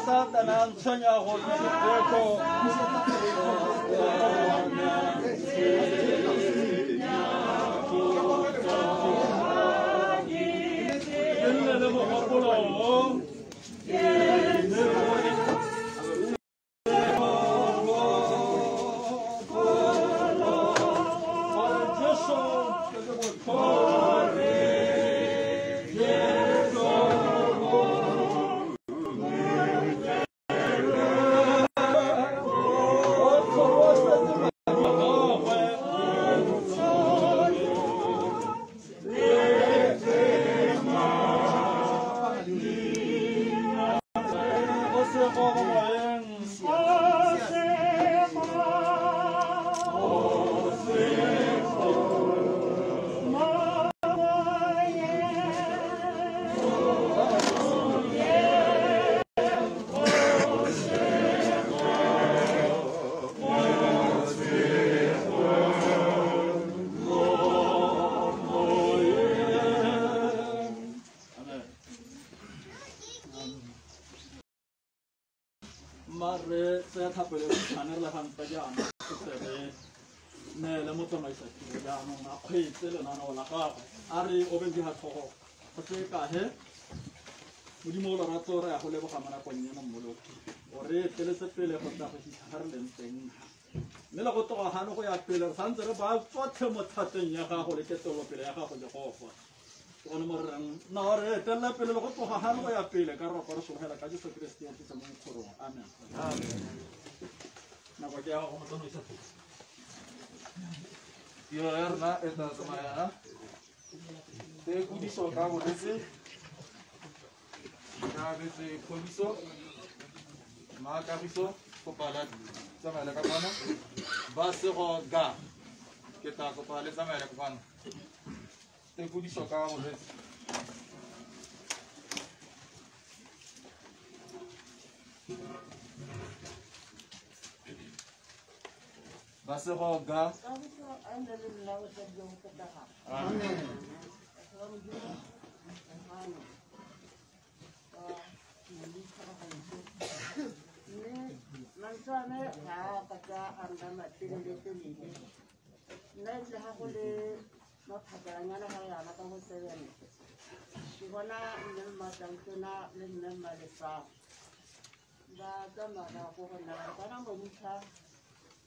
Satana a ntshwenyago ke diteko. Ke nne le mogopolo o. Modimo o lerato re ya go leboga mo nakong eno Mmoloki o re eteletse pele go tla go fitlha ga re leng teng mme le go tloga gano go ya pele re santse re ba tsotlhe mo thateng ya gago le ketelopele ya gago Jehofa. Ke gone mo re reng nna o re etelela pele le go tloga gano go ya pele ka ropa re sologela ka Jesu Kriste ya tlisa mo mokgorong. Amen. Nako ke ya gago motsamaisa. Tiro ya rona e tla tsamaya tekodiso ka bolwetse ka betse phodiso maakagiso kopa la tsamaela ka kwano ba sego ga ke tla kopa le tsamaela ka kwano tekodiso ka bolwetse. Ba sego ga. Amen. Mantswe ga a ka ka a nna matelele-telele. Nna etle ga go le maphakalanyana ga yana ka go 7 ke bona mme Mmatantona le mme Mmalesang ba tsamaya ba ko go nna ba re kana Monica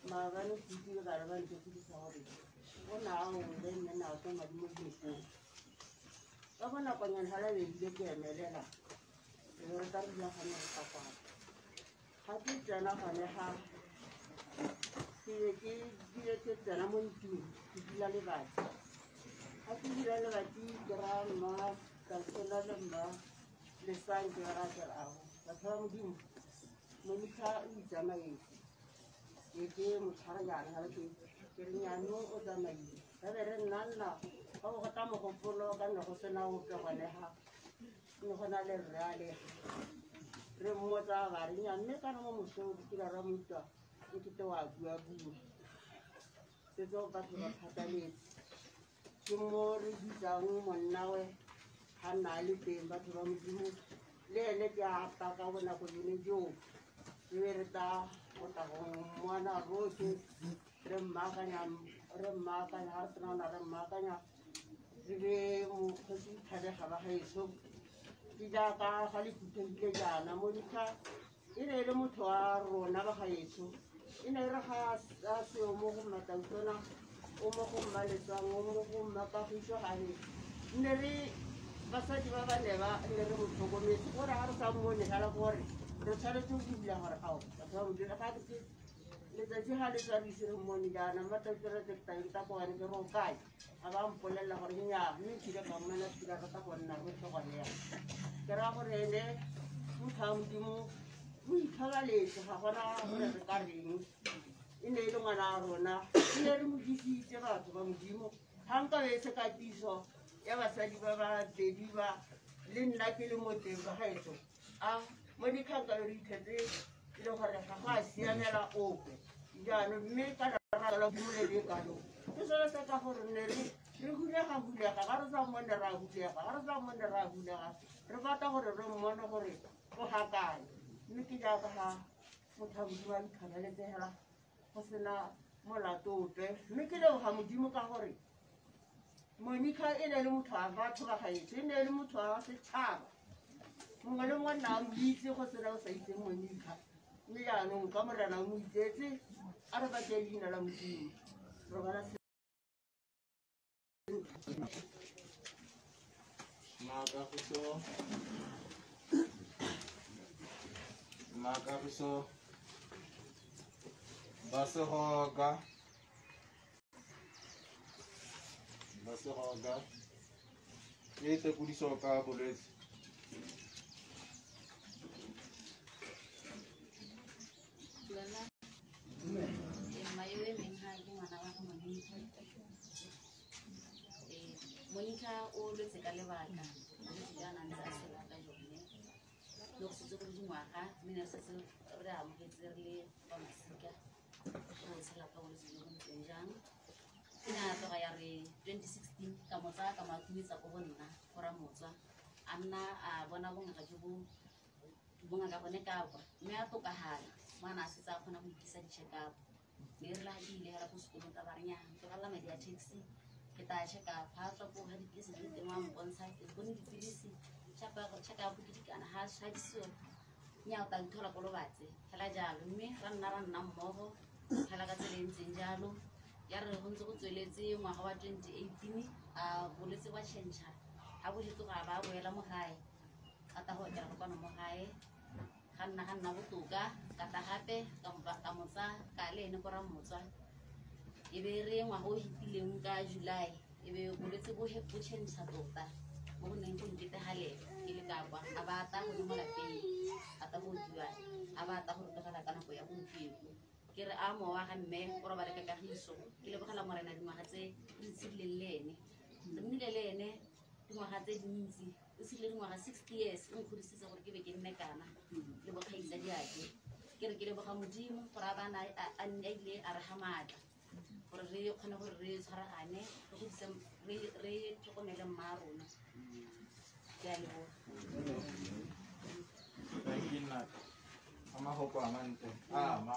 maabane ke utlwile ba re ba ntekodisa gore o ne a wele mme na tswa madi mo dinokong. Ka bonakonyana ga labedile ke emelela e be re tla rulaganya go ka kwano. Ga ke tsena gone ga ke be ke bile ke tsena mo ntlong ke dula lebati. Ga ke dula lebati ke raya mma Tantona le mma Lesang ke ba raya ke re ao batho ba Modimo Monica o itsamaetse. Ke ke mo tshwara jaana ga ke ke re nyano o tsamaile. Re be re nna nna ga go tla mogopolo ka nne go sena ope gone ga ne go na le rre a le re mmotsa ba re nya mme kana mo mosong ke kile ra mo utlwa ekete wa bua-bua setse batho ba phataletse. Ke mo re bitsang monnawe ga nna a le teng batho ba Modimo le ene ke a paka bonako jone joo re be re tla go tla go mmona rotlhe re mmaakanya ga re sena re mmaakanya re be mokgosi Thabega ba gaetsho ke jaaka ga le phuthegile jaana. Monica e ne e le motho wa rona ba gaetsho e ne e re ga a seo mo go Mmatantona o mo go Mmaletsang o mo go Mmakagiso gane nne re basadi ba ba ne ba nne re mo tlhokometse gore ga re sa mmone fela gore re tshwanetse go bula gore ao batho ba Modimo ga ke letsatsi ga le tswa re ise re mmone jaana Mmatantona ke teng ka gone ke re o kae a ba mpolelela gore nnyaa mme nkile ka mmona kile rata go nna rotlhe gone yana. Ke raya gore ene motho wa Modimo o itlhobaletse ga gona gore re ka reng e ne e le ngwana wa rona e ne re mo disitse batho ba Modimo ga nka be e se katiso ya basadi ba babedi ba le nna ke le mo teng ba gaetsho a Monica nka be re itlhetse e le gore ga go a siamela ope jaanong mme ka rala Modimo le le kalo ke sone se ka gore nne re re hulega-hulega ga re sa mmone ra hulega ga re sa mmone ra hulega re batla gore re mmone gore o ga kae. Mme ke jaaka ga motho a Modimo a ntlhomeletse hela go sena molato ope. Mme ke leboga Modimo ka gore Monica e ne le motho wa batho ba gaetsho, e ne le motho wa setšhaba. Mongwe le mongwe nna a mo itse go sena o sa itseng Monica. Mme jaanong ka Morena o mo itsetse, a re batle leina la Modimo. Robala sentle. Makagiso. Makagiso. Basegoga. Basegoga. Ke tekodiso ka bolwetse. Monica o lwetse ka lebaka, bolwetse jo a nang ntse a tshela ka jone. Le go setse go le dingwaga, mme ne re setse re amogetse re le ba masika gore o tshela ka bolwetse jo bo ntseng jang. Ke ne a tloga ya re 2016 ka mo tsaya ka mo atumetsa ko go nna go Ramotswa, a nna a bona bongaka jo bo bongaka gone ka kwa, mme a tokagala mo a ne a setse a kgona go ikisa di-check-up. Mme e rile ga ke ile hela ko sekolong ka ba re nnyaa, tlogelela madi a taxi ke tla check up. Ha tswa ko ga dipilisi di le teng wa mpontsha, ke bone dipilisi, check up ke dikana, ha di seo, nnyaa o tla nthola ko Lobatse hela jalo. Mme ra nna mmogo hela ka tsela e ntseng jalo. Ya re go ntse go tsweletse ngwaga wa 2018, a bolwetse ba change-a, ha bo fetoga ba boela mo gae, a ta go okela go kwano mo gae. Ga nna botoka, ka tla gape ka mo tsaya ka le ene ko Ramotswa. E be re ngwaga o fetileng ka July, e be bolwetse bo change-a tota mo go neng go nketegalela ke le ka kwa. A ba ata gone mo lapeng, a ta go okiwa, a ba ata go rotogela ka nako ya gompieno. Ke re a mowa ga mme o robale ka kagiso. Ke lebogela Morena dingwaga tse re tshedileng le ene. Re nnile le ene dingwaga tse dintsi, o tshedile dingwaga 60 years, o nkgodisitse gore ke be ke nne kana le bokgaitsadiake. Ke re ke leboga Modimo gore a ba a ile a re ga maatla gore re kgone gore re tshwaragane, re godise, re tlhokomele mma rona. Ke a leboga. Thank you, Nna. A mahoko a mantle. A ma.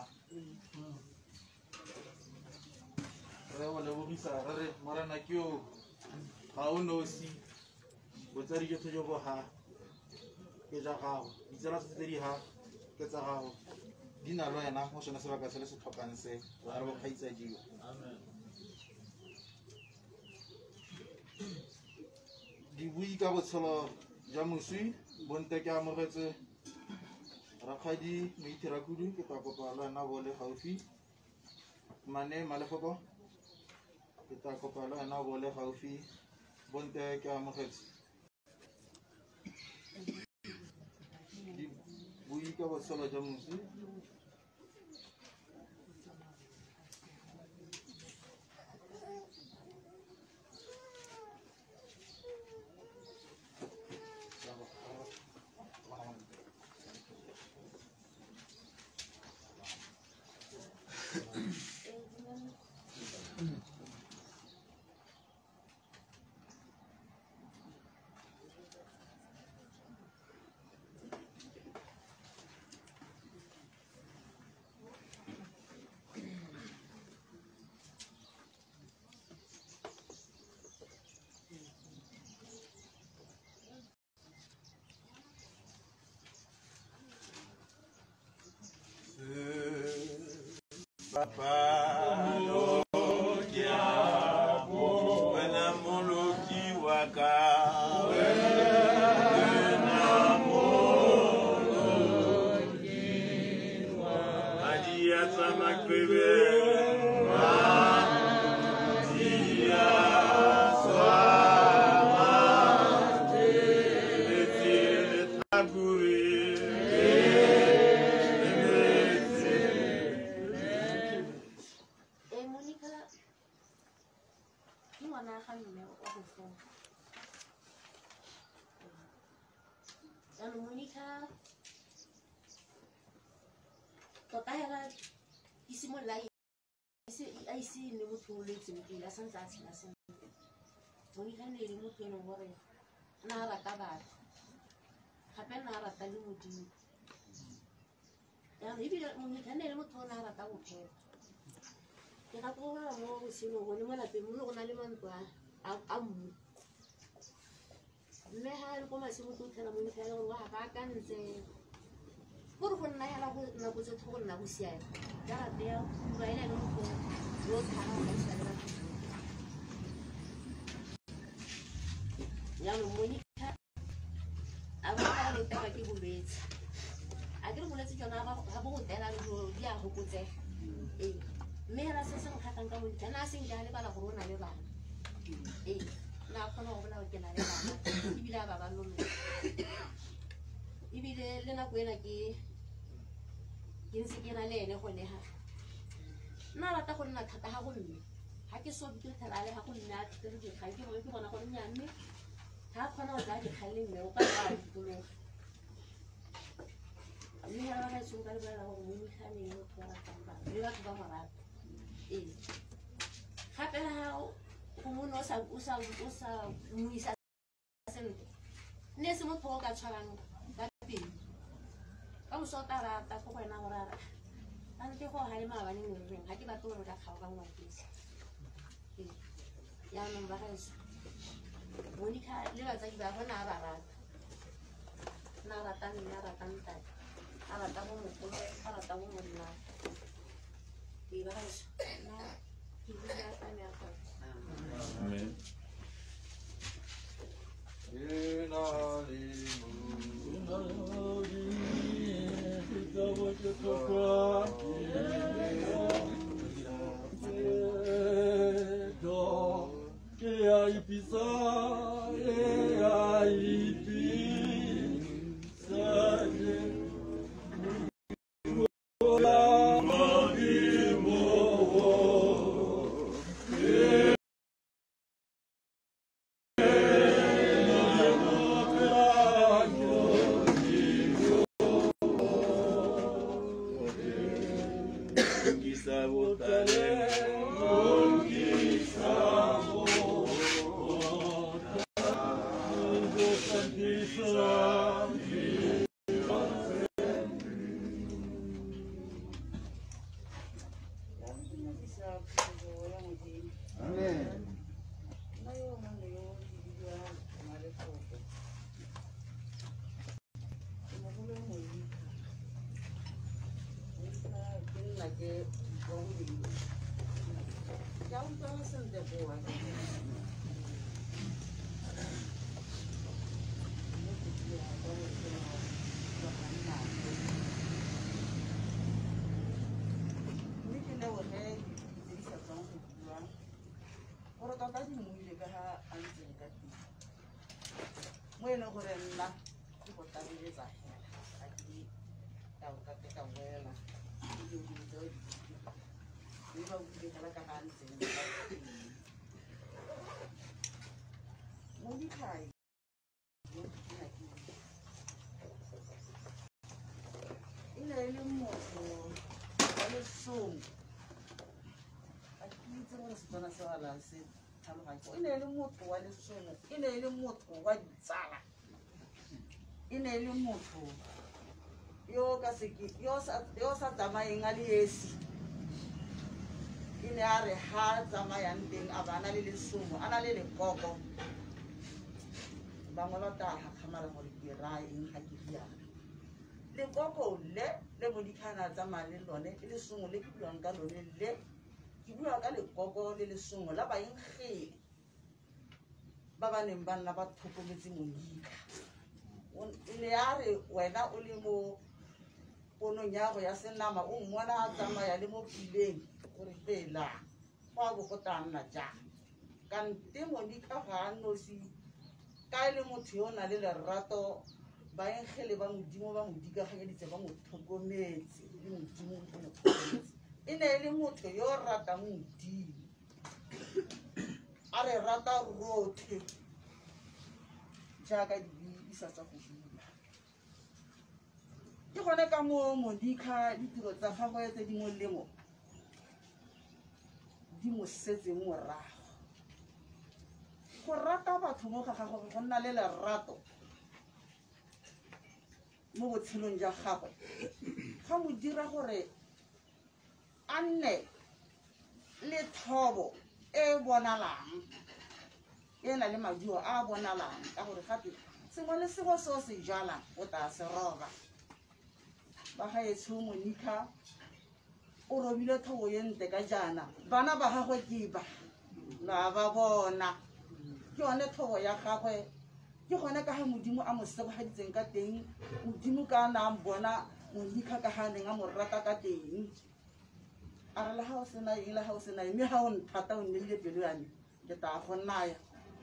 Re go lebogisa re re Morena ke yo, ga o nosi, botsadi jotlhe jo bo ha ke ja gago, ditsala tsotlhe tse di ha ke tsa gago, di na le wena mo sone sebaka se le se tlhokang se, wena re bokgaitsadiwa. Dibui ka botshelo jwa moswi, bonte ke amogetse rakgadi Moithirakudu, ke tla kopa le wena bo le gaufi. Mane Malefoko, ke tla kopa le wena bo le gaufi. Bonte ke amogetse. Dibui ka botshelo jwa moswi. Papa, wena moloki wa ka, wena moloki wa madi a tsa makwebe, madi a tswa metsi le tlhakore. Jaanong Monica tota hela ke simolola a ise e nne motho o lwetseng pele, a santse a tshela sentle. Monica ne e le motho e leng gore o ne a rata batho, gape ne a rata le Modimo. Jaanong ebile Monica ne e le motho o ne a rata bophepa. Ke gakologelwa mo botshelong gone mo lapeng mo ne go na le mantlo a mmu. Mme ga a le ko masimo ke utlhela Monica e le gore wa baakantse. Gore go nna hela go nako tsotlhe go nna go siame. Jarata ya pula e ne e le motho yo o tlhaga go gaisa le batho botlhe. Jaanong Monica a ba a lotelwa ke bolwetse. A ke re bolwetse jona ga bo go tela dilo di a fokotsega. Ee. Mme hela se se nkgatlhang ka Monica, nna a senke a lebala gore o na le bana. Ee, nna a kgona go bolela gore ke na le bana, ebile a ba ba lologa. Ebile le nako ena ke ntse ke na le ene gone ga. Nna a rata go nna thata ga go mme. Ga ke so ke tlhela a le ga go mme a tlhotlhe dikgang, ke gore ke bona gore nnyaa mme ga a kgona go tsaya dikgang le mme o ka ba a dikologa. Mme hela ba gaetsho nka le bolela gore Monica ne e le motho wa ratang bana, mme batho ba mo rata. Ee. Gape le ga gongwe o ne o sa mmuisa sentle, ne e se motho o ka tshwarang ka pelo. Ka moso o tla rata ko go wena gore a re, kante go ga le maabane ne re reng, ga ke batle gore re ka kgaoganngwa ke se. Ee. Jaanong ba gaetsho, Monica le batsadi ba gagwe ne a ba rata. Ne a rata mme, a rata ntate, a rata bo mogolo, a rata bo monna. Ee, ba gaetsho, nna ke bua ka meaparo. Amen. E ne e le motho wa lesomo, e ne e le motho wa ditsala, e ne e le motho yo yo sa tsamayeng a le esi. E ne a re ha tsamayang teng a ba na le lesomo, a na le lekoko. Bangwe ba tla gakgamala gore ke raya eng ga ke riana. Lekoko le le Monica a tsamaya le lone, ke lesomo le ke buang ka lone le. Ke bua ka lekoko le lesomo la baengele ba ba neng ba nna ba tlhokometse Monica. E ne ya re wena o le mo ponong ya go ya senama o mmona a tsamaya le mo puleng gore fela go a bo go tla nna jang. Kante Monica ga a nosi, ka e le motho yo o nang le lerato, baengele ba Modimo ba mo dikaganyeditse, ba mo tlhokometse, le Modimo o mo tlhokometse. E ne e le motho yo o ratang Modimo, a re rata rotlhe jaaka di sa tswa go bua. Ke gone ka moo Monica ditiro tsa gagwe tse di molemo di mo setseng morago. Go rata batho mo ga gagwe, go nna le lerato mo botshelong jwa gagwe, Ga mo dira gore a nne le thobo e bonalang, e na le maduo a bonalang, ka gore gape sengwe le sengwe se o se jalang o tla se roba. Ba gaetsho, Monica o robile thobo e ntle ka jaana, bana ba gagwe ke ba la ba bona, ke yone thobo ya gagwe. Ke gone ka ga Modimo a mo segogaditseng ka teng, Modimo ka a na a bona Monica ka ga a neng a mo rata ka teng. A re le ga o sena eng, le ga o sena eng, mme ga o nthata o nneile pelo ya me, ke tla go naya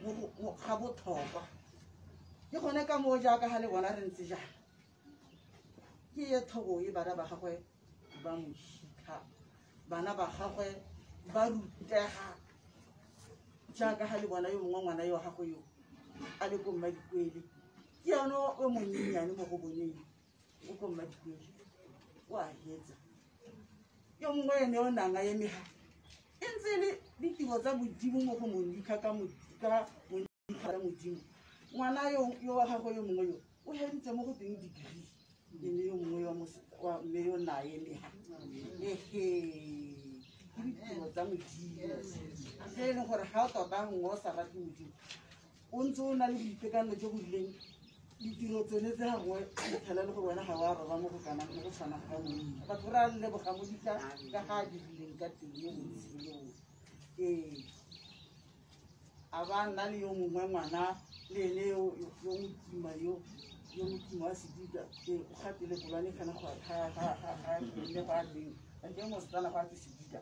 mo ga botlhokwa. Ke gone ka moo jaaka ga le bona re ntse jaana, ke e thobo e bana ba gagwe ba mo hitlha, bana ba gagwe ba rutega jaaka ga le bona yo mongwe ngwana yo wa gagwe yo a le ko Mmadikwele, ke yone o monyenyane mo go boneng o ko Mmadikwele o a hetsa. Yo mongwe ene o nang a eme ga e ntse le ditiro tsa Modimo mo go Monica ka Monica Modimo. Ngwana yo wa gagwe yo mongwe yo o heditse mo go teng degree, ene yo mongwe wa mme yo na eme ga. Ehe, ke ditiro tsa Modimo tse e leng gore ga o tota gongwe o sa rate Modimo, o ntse o na le boitekanelo jo bo rileng, ditiro tsone tse gangwe fitlhela le gore wena ga wa roba mo go kanang mo go tshwanang ga Monica. Batho re a leboga Monica ka ga a dirileng ka teng mo botshelong. Ee, a ba nna le yo mongwe ngwana le ene yo mokima yo mokima wa sedika, ee, o gatile kolwane kana go ga nne go a leng ante mosetsana go a tse sedika.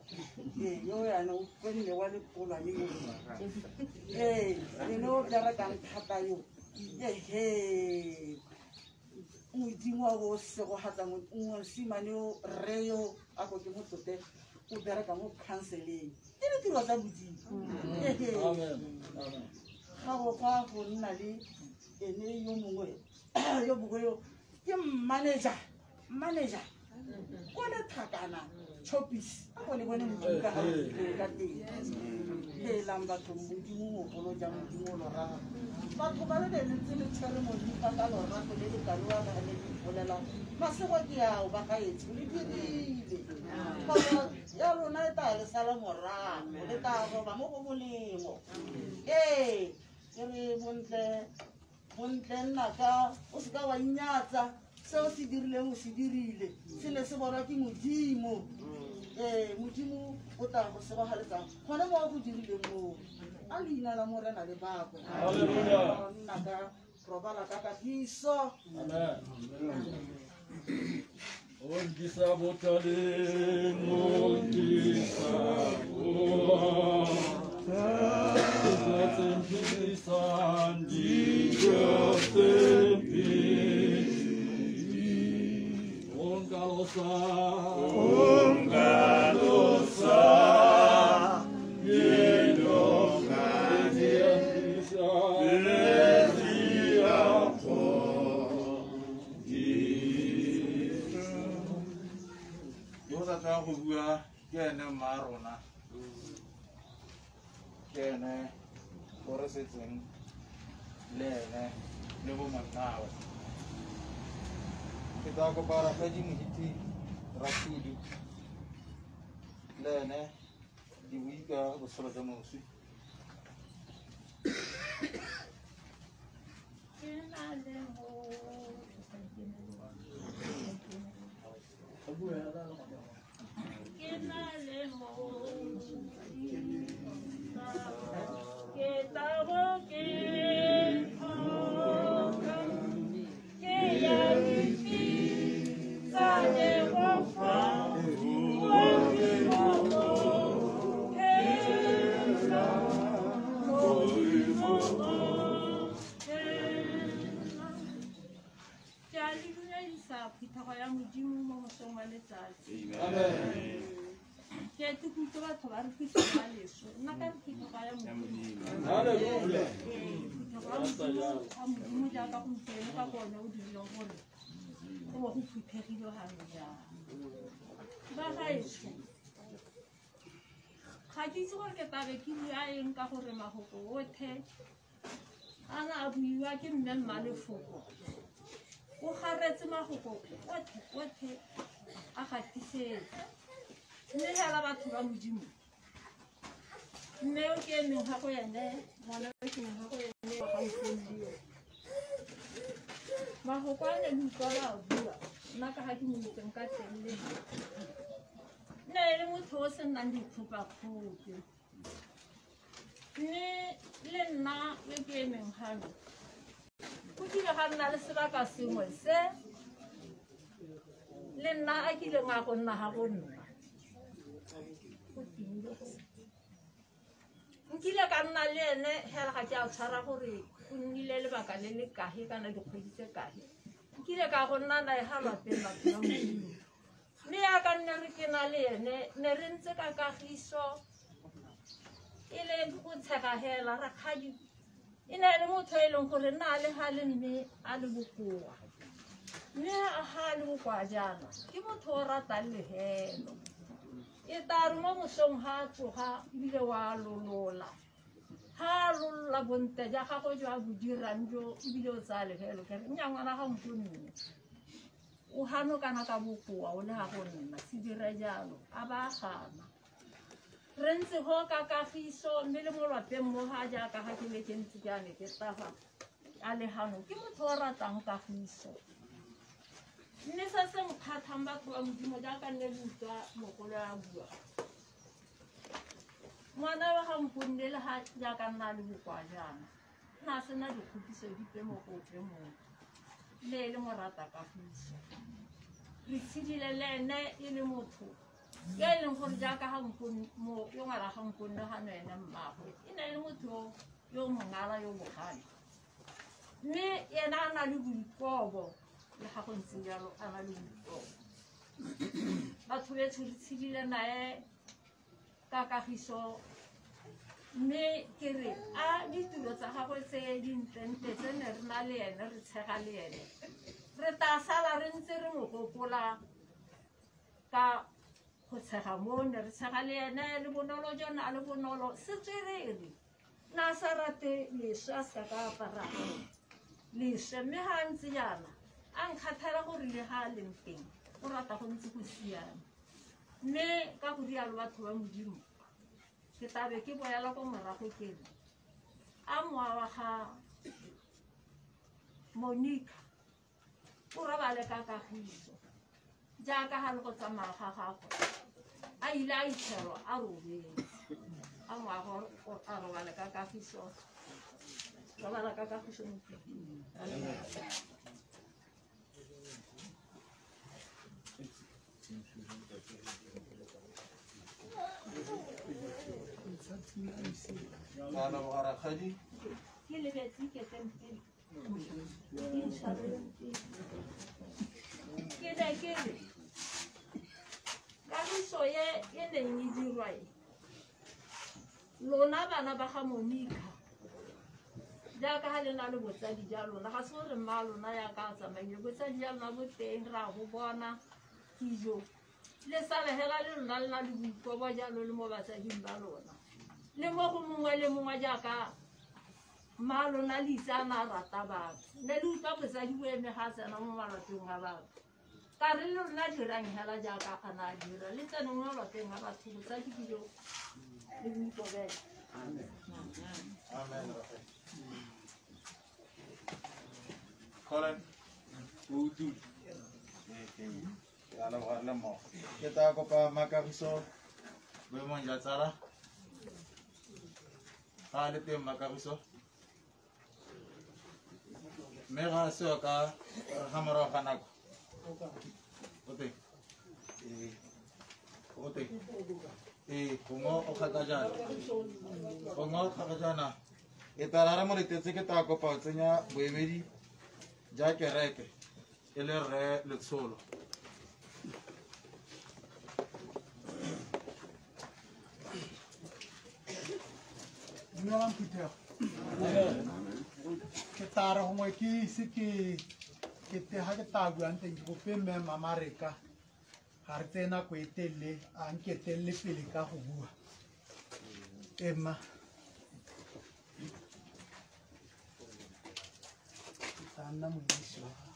Ee, yo yana o kwenne wa le kolwane yo. Ee, ene o berekang thata yo. Ehe, Modimo wa bo segogatsa mosimane yo rre yo a ko ke motlote o bereka mo counseling. Ke ditiro tsa Modimo. Ehe, ga go fa go nna le ene yo mongwe yo mongwe yo ke manager ko le thakana Choppies, a go le bone Modimo ka ga ka teng. Helang batho, Modimo mogolo jang, Modimo o lorato. Batho ba le ntse le tshwere Monica ka lorato le le kalo a le bolelang. Masego ke ao ba gaetsho, le dirile. Thobo ya lona e tla le sala morago, le tla roba mo go molemo. Ee, ke re bontle, bontle nna ka o seka wa inyatsa, seo se dirileng o se dirile, se ne se bonwa ke Modimo. Ee, Modimo o tla go segogaletsa gone mo o go dirileng moo. A leina la Morena le bakwe. Hallelujah. Nna ka robala ka kagiso. Amen. O nkisa botaleng, o nkisa dijo tse mphedisang, dijo tse mphedisang. O nkalosa, o nkalosa, yo sa tswang go bua ke ene mma rona, ke ene o re setseng le ene le bo monnawe. Ke tla kopa Rakgadi Mohiti Rakhudu le ene di bui ka botshelo jwa moswi. Ke na le ke tla bo ke tlhoka, ke ya lefika le go fa Ke a le dumedisa phuthego ya Modimo mo mosong wa letsatsi. Ke etse ke utlwe batho ba re phuthego ya leso, nna ka re phuthego ya Modimo. Hallelujah. Phuthego ya Modimo ga Modimo jaaka gompieno ka gone o dirileng gore go bo go phuthegile gano jang. Ba gaetsho, ga ke itse gore ke tlabe ke bua eng ka gore mafoko otlhe a na a buiwa ke mme Mmalefoko. O garetse mafoko otlhe otlhe a gatisetse mme hela batho ba Modimo mme o ke emeng ga go ene ngwana o ke emeng ga go ene wa ga Nkondio mafoko a ne le utlwa ba a bua nna ka ga ke mo itseng ka teng le nne e le motho o se nnang dikgopakgope mme le nna yo ke emeng gano go kile ga nna le sebaka sengwe se le nna a kileng a go nna ga go nna nkile ka nna le ene hela ga ke a tshwara gore o nnile lebaka le le kae kana dikgwedi tse kae nkile ka go nna nae ga lwapeng batho ba Modimo mme yaka nne re ke na le ene ne re ntse ka kagiso e le go tshega hela rakgadi e ne e le motho e leng gore nna a le ga le mme a le bokoa mme ga a le bokoa jaana ke motho o ratang lehelo e tla re mo mosong ga a tsoga ebile wa lolola ga a lolola bontle ja gagwe jo a bo dirang jo ebile o tsaya lehelo ke re nnya ngwana ga Nkonne o gano kana ka bokoa o le ga go nna se dire jalo a ba gana re ntse go ka kagiso mme le mo lwapeng mo ga jaaka ga ke ne ke ntse ke ane ke tafa a le gano ke motho o ratang kagiso mme se se nkgatlhang batho ba Modimo jaaka nne le utlwa mogolo a bua ngwana wa ga Nkonne le ga jaaka nna le bokoa jaana nna a sena dikgopiso dipe mo go ope mongwe le e le mo rata kagiso re tshedile le ene e le motho yo e leng gore jaaka ga yo ngwana ga Nkonne gano ene mmagwe e ne e le motho yo mongala yo bogale mme ena a na le boikobo le ga go ntse jalo a na le boikobo batho betsho re tshedile nae ka kagiso mme ke re a ditiro tsa gagwe tse dintlentle tse ne re na le ene re tshega le ene re tla sala re ntse re mo gopola ka go tshega mo ne re tshega le ene le bonolo jone a le bonolo setswerere nna a sa rate leswe a seka ka apara leswe mme ga a ntse jaana a nkgathela gore le ga a leng teng o rata go ntse go siame mme ka go rialo batho ba Modimo ke tlabe ke boela ko morago ke re a mowa wa ga Monica o robale ka kagiso jaaka ga le go tsamaya ga gagwe a ile a itlhelwa a robetse a mowa a robale ka kagiso robala ka kagiso. Ke lebetse ke teng ke ne ke re kagiso e e neng e dirwa e lona bana ba ga Monica jaaka ga le na le botsadi ja lona ga se gore mma lona yaka a tsamaile botsadi ja lona bo teng ra go bona kijo le sale hela le lona le na le boikobo jalo le mo batsading ba lona le mo go mongwe le mongwe jaaka mma lona le itse a na a rata batho ne le utlwa botsadi bo eme ga a tsena mo malapeng a batho ka re le lona dirang hela jaaka a na a dira le tsene mo malapeng a batho botsadi ke jo le boikobelo. Amen. Colin, o dule. Ke a leboga re le mmogo. Ke tla kopa Makagiso boemong jwa tsala. Ga a le teng Makagiso. Mme ga a seo ka ga morago ga nako. O teng. Ee. O teng. Ee, gongwe o kgakajana. Gongwe o kgakajana. E tla re mo letetse ke tla kopa go tsenya boemedi ja kereke e le rre Letsholo. Dumelang phuthego. Ke tla re gongwe ke ise ke te ga ke tla buang teng ke kope mme Mamareka ga re tseye nako e telele a nketelele pele ka go bua. Emma ke tla nna moemisi wa gago.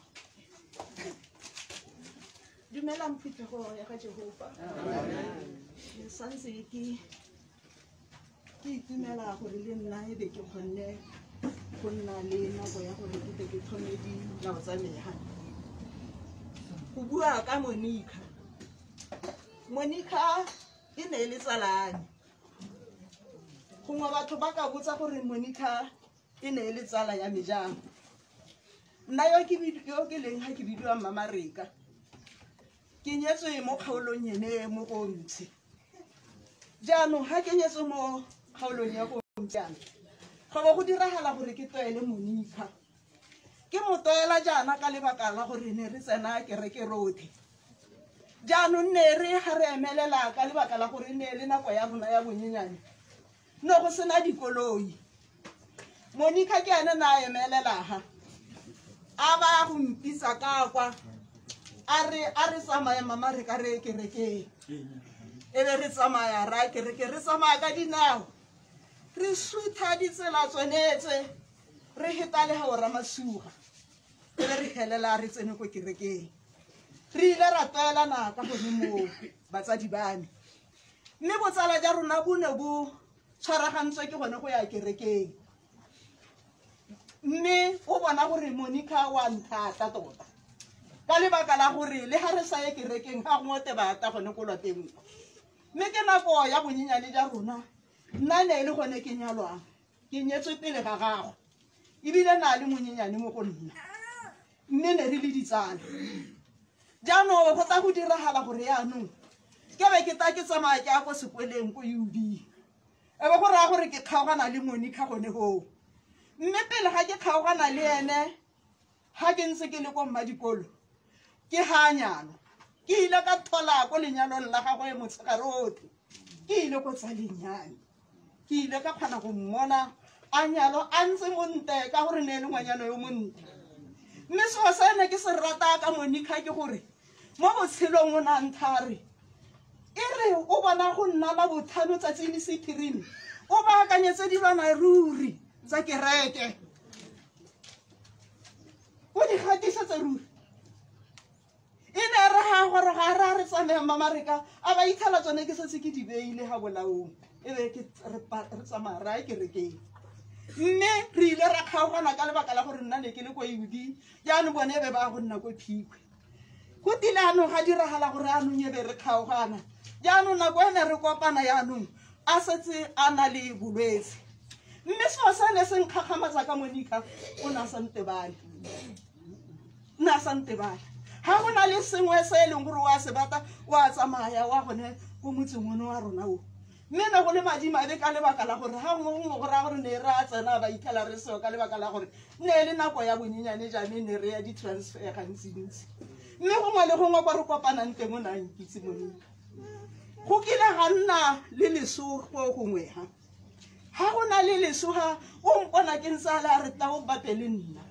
Dumelang phuthego ya ga Jehova. Ke santse ke itumela gore le nna e be ke kgonne go nna le nako ya gore ke tle ke tlhome dinao tsa me ha. Go bua ka Monica. Monica e ne e le tsala ya me. Gongwe batho ba ka botsa gore Monica e ne e le tsala ya me jang. Nna yo ke leng ha ke bidiwa Mama Reka. Ke nyetswe mo kgaolong ene mo go Ntshe. Jaanong ha ke nyetswe mo kgaolong ya go Ntshe jaana, go bo go diragala gore ke tlwaele Monica. Ke mo tlwaela jaana ka lebaka la gore ne re tsena kereke rotlhe. Jaanong ne re ga re emelela ka lebaka la gore ne le nako ya rona ya bonyenyane, ne go sena dikoloi. Monica ke ene na a emelela ha, a ba go mpitsa ka kwa, a re tsamaya Mama Reka re kerekeng. E be re tsamaya ra kereke, re tsamaya ka dinao, re sutha ditsela tsone tse, re heta le ga o ramasuga, e be re helela re tsene ko kerekeng. Re ile ra tlwaelana ka gone moo batsadi ba me, mme botsala ja rona bo ne bo tshwaragantswe ke gone go ya kerekeng. Mme o bona gore Monica wa nthata tota, ka lebaka la gore le ga re sa ye kerekeng ga gongwe te ba ta gone ko lwapeng kwa. Mme ke nako ya bonyenyane ja rona, nna ne e le gone ke nyalwang, ke nyetswe pele ga gagwe, ebile na le monyenyane mo go nna, mme ne re le ditsala. Jaanong go tla go diragala gore yaanong ke be ke tla ke tsamaya ke ya ko sekoleng ko UB, e be go raya gore ke kgaogana le Monica gone hoo. Mme pele ga ke kgaogana le ene, ga ke ntse ke le ko mmadikolo, ke ga nyalwa. Ke ile ka thola ko lenyalong la gagwe motshegare otlhe, ke ile ko tsaleng ya me, ke ile ka kgona go mmona a nyalwa a ntse montle ka gore ne e le ngwanyana yo montle. Mme selo se ne ke se rata ka Monica ke gore mo botshelong o ne a nthare, e re o bona go nna la botlhano tsatsi le sephirimi, o baakanyetse dilwana ruri tsa kereke, o di gatisetse ruri. E ne re ga gore ga re a re tsamaya Mama Reka, a ba itlhela tsone ke setse ke di beile ga bolaong, e be ke re tsamaya re ya kerekeng. Mme re ile ra kgaogana ka lebaka la gore nna ne ke le ko UB, jaanong bone e be ba go nna ko Phikwe. Go tile anong ga diragala gore anong e be re kgaogana. Jaanong nako e ne re kopana yaanong a setse a na le bolwetse. Mme selo se ne se nkgakgamatsa ka Monica, o ne a sa ntebale. O ne a sa ntebale. Ga go na le sengwe se e leng gore o a se batla, o a tsamaya wa gone ko motseng ono wa rona o. Mme ne go le madimabe ka lebaka la gore ga gongwe gongwe go raya gore ne re a tsena ba itlhela re seo ka lebaka la gore ne e le nako ya bonyenyane jaanong ne re ya di-transfer gantsintsi. Mme gongwe le gongwe kwa re kopanang teng o ne a nkitse Monica. Go kile ga nna le leso go gongwe ha. Ga go na le leso ha o mpona ke ntse a le a re tla o bape le nna.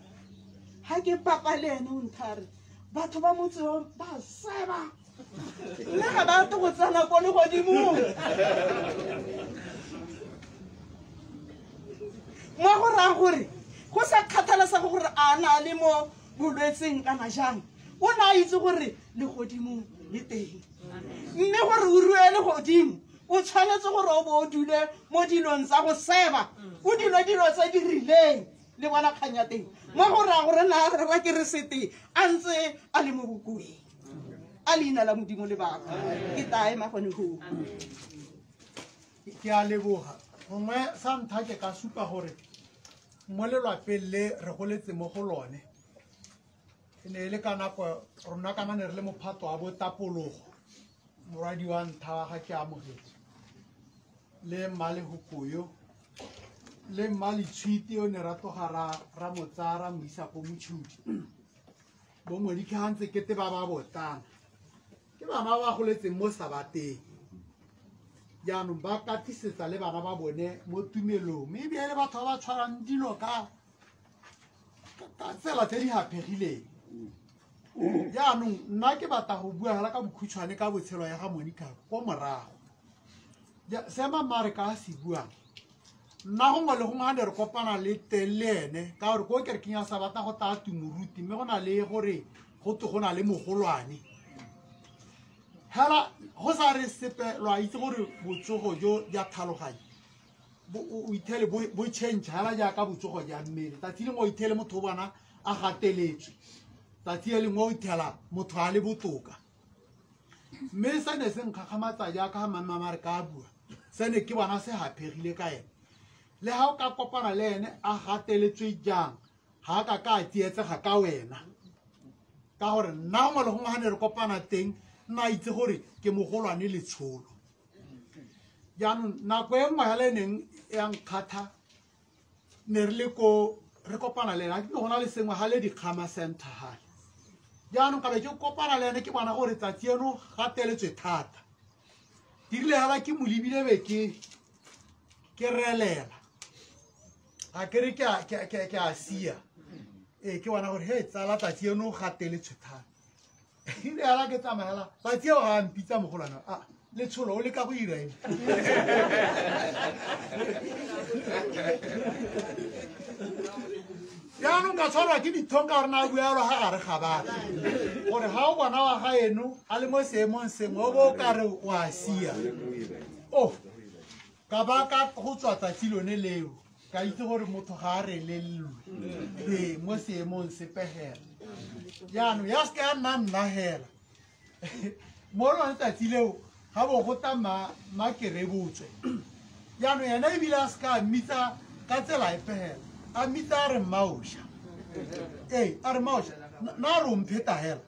Ga ke papa le ene o nthare, batho ba motse o ba seba, mme ga ba rate go tsena ko legodimong. Mo go raya gore go sa kgathalesege gore a na le mo bolwetseng kana jang, o ne a itse gore legodimong le teng. Mme gore o rue legodimo, o tshwanetse gore o bo o dule mo dilong tsa go seba, o dule dilo tse di rileng le bona kgang ya teng. Mo go raya gore na re ra Keresete a ntse a le mo bokoeng. A leina la Modimo le baka. Ke tla ema gone hoo. Ke a leboga. Gongwe sa ntlha ke ka supa gore mo lelwapeng le re goletse mo go lone, e ne e le ka nako rona kana ne re le mophato wa botapologo, morwadi wa ntlha wa ga ke amogetse le Mmalehokoyo le Mmaletshwiti o ne ra tloga ra mo tsaya ra mo isa ko Motšhudi. Bo Monica ga ntse kete ba ba botlana, ke bana ba ba goletseng mo sabateng, jaanong ba katisetsa le bana ba bone mo tumelong, mme ebile le batho ba ba tshwarang dilo ka tsela tse di haphegileng. Jaanong nna ke batla go bua fela ka bokhutshwane ka botshelo ya ga Monica ko morago. Se Mama Reka a se buang, nna gongwe le gongwe ga ne re kopana le teng le ene, ka gore ko kerekeng ya Sabata go taya tumoruti, mme go na le gore go twe go na le mogolwane. Hela go sa re sepe lo a itse gore botsogo jo ja tlhaloganyo o ithele bo change hela jaaka botsogo ja mmele. Tsatsi lengwe o ithele motho o bona a gateletswe, tsatsi le lengwe o ithela motho a le botoka. Mme se ne se nkgakgamatsa jaaka mamma re ka bua, se ne ke bona se haphegile ka ene. Le ha o ka kopana le ene a gateletswe jang, ga a ka ka a tsietsega ka wena, ka gore nna gongwe le gongwe ga ne re kopana teng nna a itse gore ke mogolwane letsholo. Jaanong nako e nngwe hela e neng ya nkgatha, ne re le ko re kopana le ene, ke go na le sengwe ga le dikgama center gale. Jaanong ka be ke kopana le ene ke bona gore tsatsi eno gateletswe thata. Dirile hela ke mo lebile be ke relela, ga ke re ke a sia. Ee, ke bona gore he tsala tsatsi eno gateletswe thata. Ebile hela ke tsamaya hela tsatsi eo ga a mpitsa mogolwane, a letsholo o leka go ira eng? Jaanong ka tshwarwa ke dithong ka gore na bua jalo ga gare ga batho, gore ga o bona wa ga eno a le mo seemong sengwe o bo o ka re o a sia. O ka ba ka go tswa tsatsi lone leo ka itse gore motho ga a relellwe ee mo seemong sepe hela. Jaanong ya seke ya nna nna hela mo lone tsatsi leo ga bo go ta makerebotswe. Jaanong ena ebile a seka a mmitsa ka tsela epe hela, a mmitsa a re mmaoša. Ee, a re mmaoša, nna re o mpheta hela.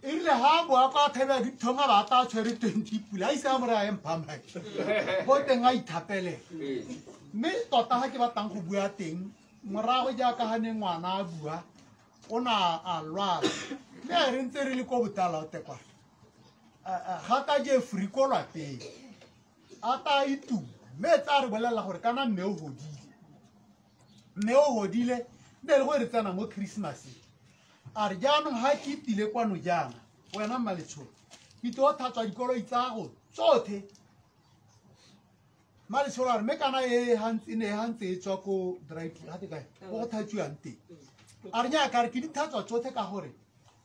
Erile ga a boa kwa thebe ya dithong a ba a tla tshwere 20 pula, a ise a mo re a empha ko teng a ithapelela. Mme tota ga ke batlang go bua teng morago jaaka ga ne ngwana a bua, o ne a lwala. Mme a re ntse re le ko botalaote kwa, ga ka Jeffrey ko lwapeng a ta ituma, mme tsa re bolelela gore kana mme o godile, mme o godile nne le gore re tsena mo Christmaseng. A re jaanong ga ke itile kwano jaana wena mmaletsholo, ke tlo tlhatswa dikoloi tsa go tsotlhe. Mmaletsholo a re mme kana e ne gantse e tswa ko dry clean, ga te kae ko go tlhatswiwang teng. A re nyaa ka re ke di tlhatswa tsotlhe ka gore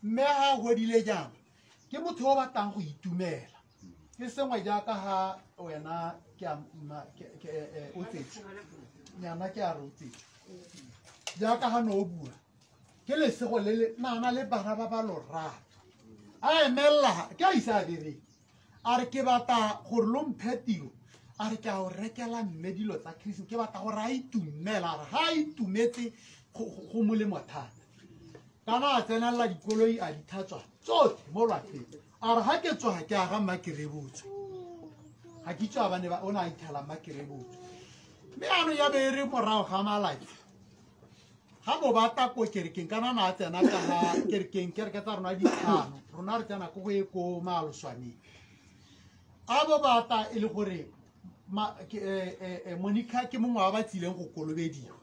mme ga a godile jaana ke motho yo o batlang go itumela. Ke sengwe jaaka ga wena ke a o tsetswe nyana ke a re o tsetswe jaaka ga ne o bua, ke lesego le le nana le bana ba ba lorato. A emelela ke a ise a bereke, a re ke batla gore lo mphe tiro, a re ke a o rekela mme dilo tsa Christmas, ke batla gore a itumela. A re ga a itumetse go molemo thata. Kana a tsenelela dikoloi a di tlhatswa tsotlhe mo lwapeng. A re ga ke tsoga ke aga mmakerebotswe, ga ke tswa ba ne ba o ne a ithela mmakerebotswe. Mme jaanong ya be e re morago ga malatsi ga bo ba ta ko kerekeng, kana na a tsena ka ga kerekeng, kereke tsa rona ditlhano, rona re tsena ko go e ko Maloswaneng. A bo ba ta e le gore Monica ke mongwe wa ba tsileng go kolobediwa.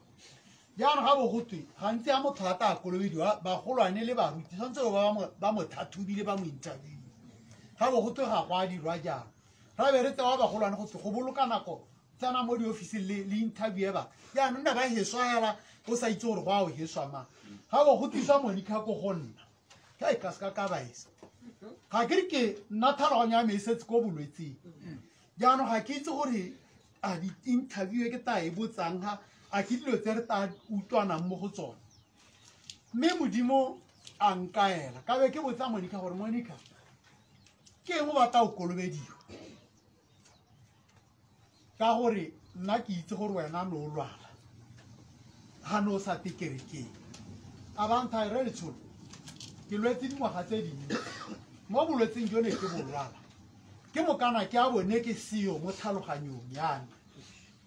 Jaanong ga bo go twe gantsi a motho a ta kolobediwa, bagolwane le baruti tshwanetse ba mo tlhatlhobile, ba mo interview. Ga bo go twe ga go a dirwa jalo, ra be re tsewa bagolwane go twe go boloka nako tsena mo diofising le interview ba. Jaanong nna ba heswa hela o sa itse gore go a o heswa mang. Ga bo go tliswa Monica ko go nna, ka e ka seka ka ba esa. Ga ke re ke nna tlhaloganyo ya me e setse ko bolwetseng. Jaanong ga ke itse gore a di-interview e ke ta e botsang ga a ke dilo tse re ta utlwanang mo go tsone. Mme Modimo a nkaela, ka be ke botsa Monica gore Monica ke eng o batla go kolobediwa, ka gore nna ke itse gore wena ne o lwala ga ne o sa te kerekeng. A ba ntha re letsholo ke lwetse dingwaga tse dintsi mo bolwetseng jo ne ke bo lwala, ke mokana ke a bone ke seo mo tlhaloganyong ya me.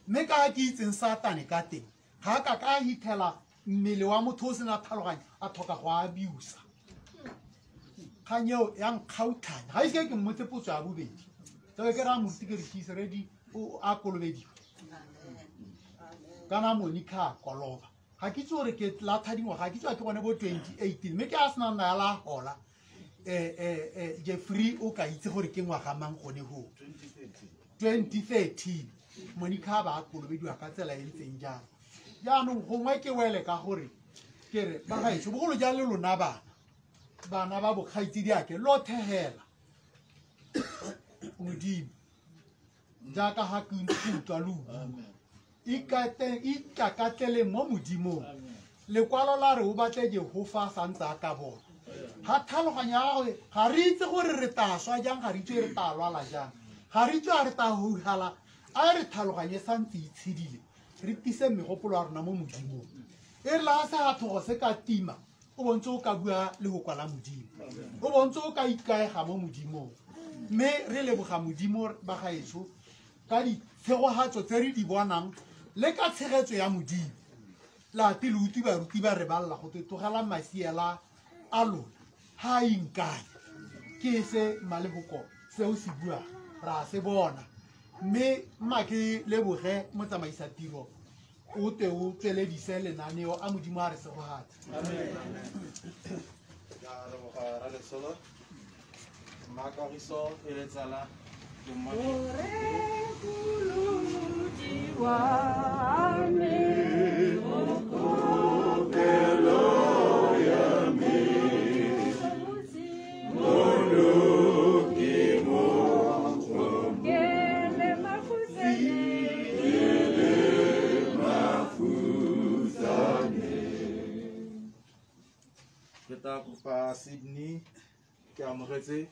Mme ka ke itseng Satane ka teng, ga ka ka hitlhela mmele wa motho o sena tlhaloganyo a tlhoka go abusa. Kgang eo ya nkgautlhanya, ga ise ke mmotse potso ya bobedi. Tlabe ke raya moruti ke re ke ise ready o a kolobediwa. Kana Monica a koloba. Ga ke itse gore ke latha dingwaga, ga ke itse ke gone bo 2018, mme ke a sena nna ya la gola. Jeffrey o ka itse gore ke ngwaga mang gone ho. 2013 Monica ba a kolobediwa ka tsela e ntseng jang. Jaanong gongwe ke wele ka gore ke re bagaetsho bogolo jang le lona bana, bana ba bokgaitsedi ake lo thehela. Modimo jaaka ga ke utlwa lo bua ikakatleleng mo Modimong. Lekwalo la re o batle Jehofa a santse a ka bona. Ga tlhaloganyo ya gagwe ga re itse gore re tla swa jang, ga re itse re tla lwala jang, ga re itse a re tla hugala, a re tlhaloganye santse itshedile, re tise megopolo ya rona mo Modimong. E re la se ga thogo se ka tima, o bontse o ka bua le go kwala Modimo, o bontse o ka ikaega mo Modimong. Mme re leboga Modimo ba gaetsho ka ditshegogatso tse re di bonang le ka tshegetso ya Modimo. Late le utlwi baruti ba re balla go te tlogela masiela a lona ha a inkanya. Ke se Mmalehoko seo se buang, ra se bona. Mme mma ke leboge motsamaisa tiro o te o tsweledise lenaneo a Modimo a re segogatse. Amen. Ke a leboga Ralesolo. Mmakagiso e le tsala ke mmone. Ke tla kopa Sydney ke amogetse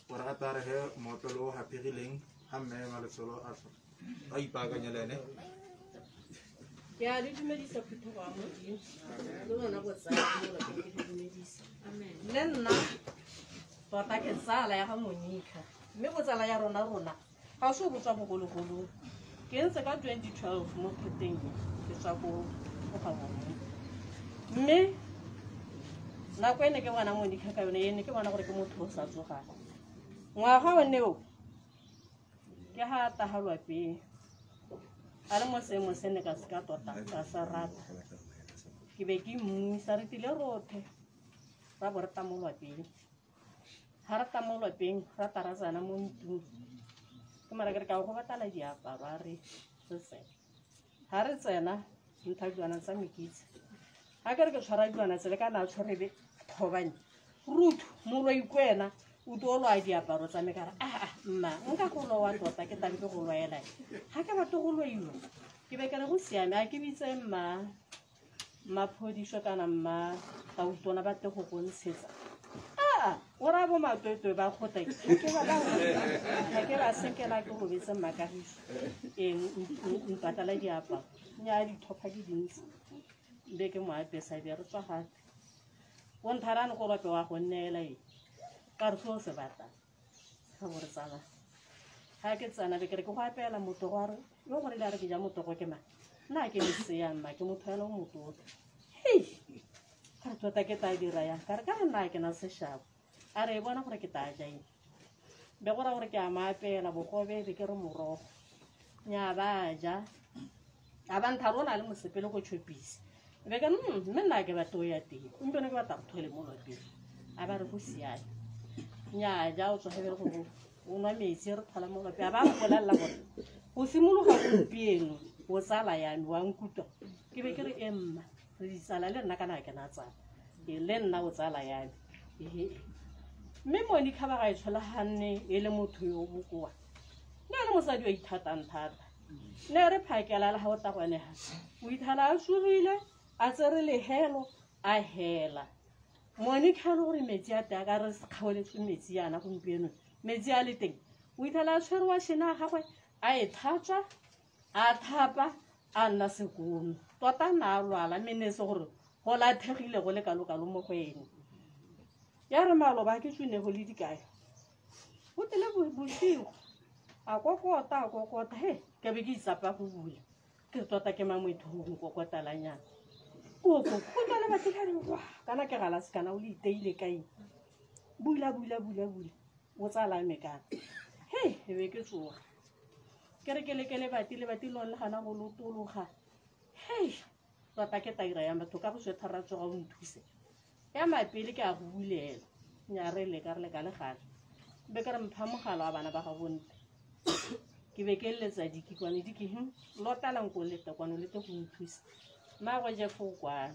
gore a tla re ge motlolo o haphegileng ga mme Malesolo a tswa a ipaakanye le ene. Ke a le dumedisa phuthego ya Modimo le lona botsala mo lapeng ke le dumedisa. Le nna tota ke tsala ya ga Monica, mme botsala ya rona ga se bo tswa bogologolong. Ke ntse ka 2012 mo kgoteng e, ke tswa ko Gabone. Mme nako e ne ke bona Monica ka yone, e ne ke bona gore ke motho o sa tsogang. Ngwaga one o ke ha a taga lwapeng a le mo seemo se ne ka se ka tota ka sa rata. Ke be ke mmuisa re tile rothe ra bo re ta mo lwapeng. Ha re ta mo lwapeng ra ta ra tsena mo ntlong, ke mara ke re ka go batala diaparo a re re tsena. Ha re tsena ntha dilwana tsa mekitse, ha ke re ke tshwara dilwana tsele ka na tshwerebe thobane Ruth moloi kwena o tlo loa diaparo tsa me ka re aa mma nka go loa tota ke tabe ke go loela, ga ke batle go loiwa. Ke be ke re go siame a ke bitse mma Mmaphodiso kana mma Tautona ba tle go go ntshetsa. Aa o raya bo matwetwe ba kgotla ke ba ga ke ba senkela ke robetse Mmakagiso ee mpatala diaparo nnyaa dithopha di dintsi be ke mo apesa be re tswa gape. O ntharane go lope wa go nneela e ka re se o se batlang ga bo re tsamaya. Ga ke tsena be ke re ke go apeela motogo, a re yo gore le a re ke ja motogo ke mang, nna ke lesea mma ke motho ela o mototo. Hei ka re tota ke tla dira yang, ka re ka nna ke na seshabo, a re e bona gore ke tla ja eng. Be go raya gore ke a mo apeela bogobe be ke re morogo, nnyaa ba ja a ba ntha rona le mosepele go tšhopisa. Be ke mme nna ke batla o ya teng gompieno ke batla go thole mo lwapeng. A ba re go siame, nnyaa ja o tswa gore o nwa metsi re thola mo lwapeng. A ba mpolelela gore go simologa gompieno o tsala ya me wa nkutlwa. Ke be ke re e mma re ditsala le nna kana ke na tsala e le nna o tsala ya me. Ehe mme Monica ba ga e tshola ganne e le motho yo o bokoa, ne a le mosadi yo ithatang thata, ne re phakela le ga o tla gone ga o ithala a tsogile a tsere lehelo a hela. Monica le gore metsi a teng a ka re kgaoletswe metsi yana gompieno metsi a le teng, o ithala a tshwere wa shena gagwe a e tlhatswa a thapa a nna sekono. Tota na a lwala mme ne se gore go lathegile go le kalo-kalo mo go ene. Ya re maloba ke tswine go le dikae, go tlile bosigo a kokota he ke be ke itsapa go bula ke tota ke mamwetho go nkokotalanyana koko go tla le batho ka re wa kana ke gala se kana o le iteile kae, bula bula bula bula o tsala me kana. He e be ke tsoga ke re ke leke lebati lebati lone le gana go lotologa. Hei tota ke taira ya batho ka go swetha ra tsoga o nthuse ya mapele ke a go bulela nya re leka re leka le gale be ke re mpha mogala wa bana ba ga bontle. Ke be ke letsa dikikwane di ke lotala nko leta kwano lete go nthusa mmaagwe Jeff o kwana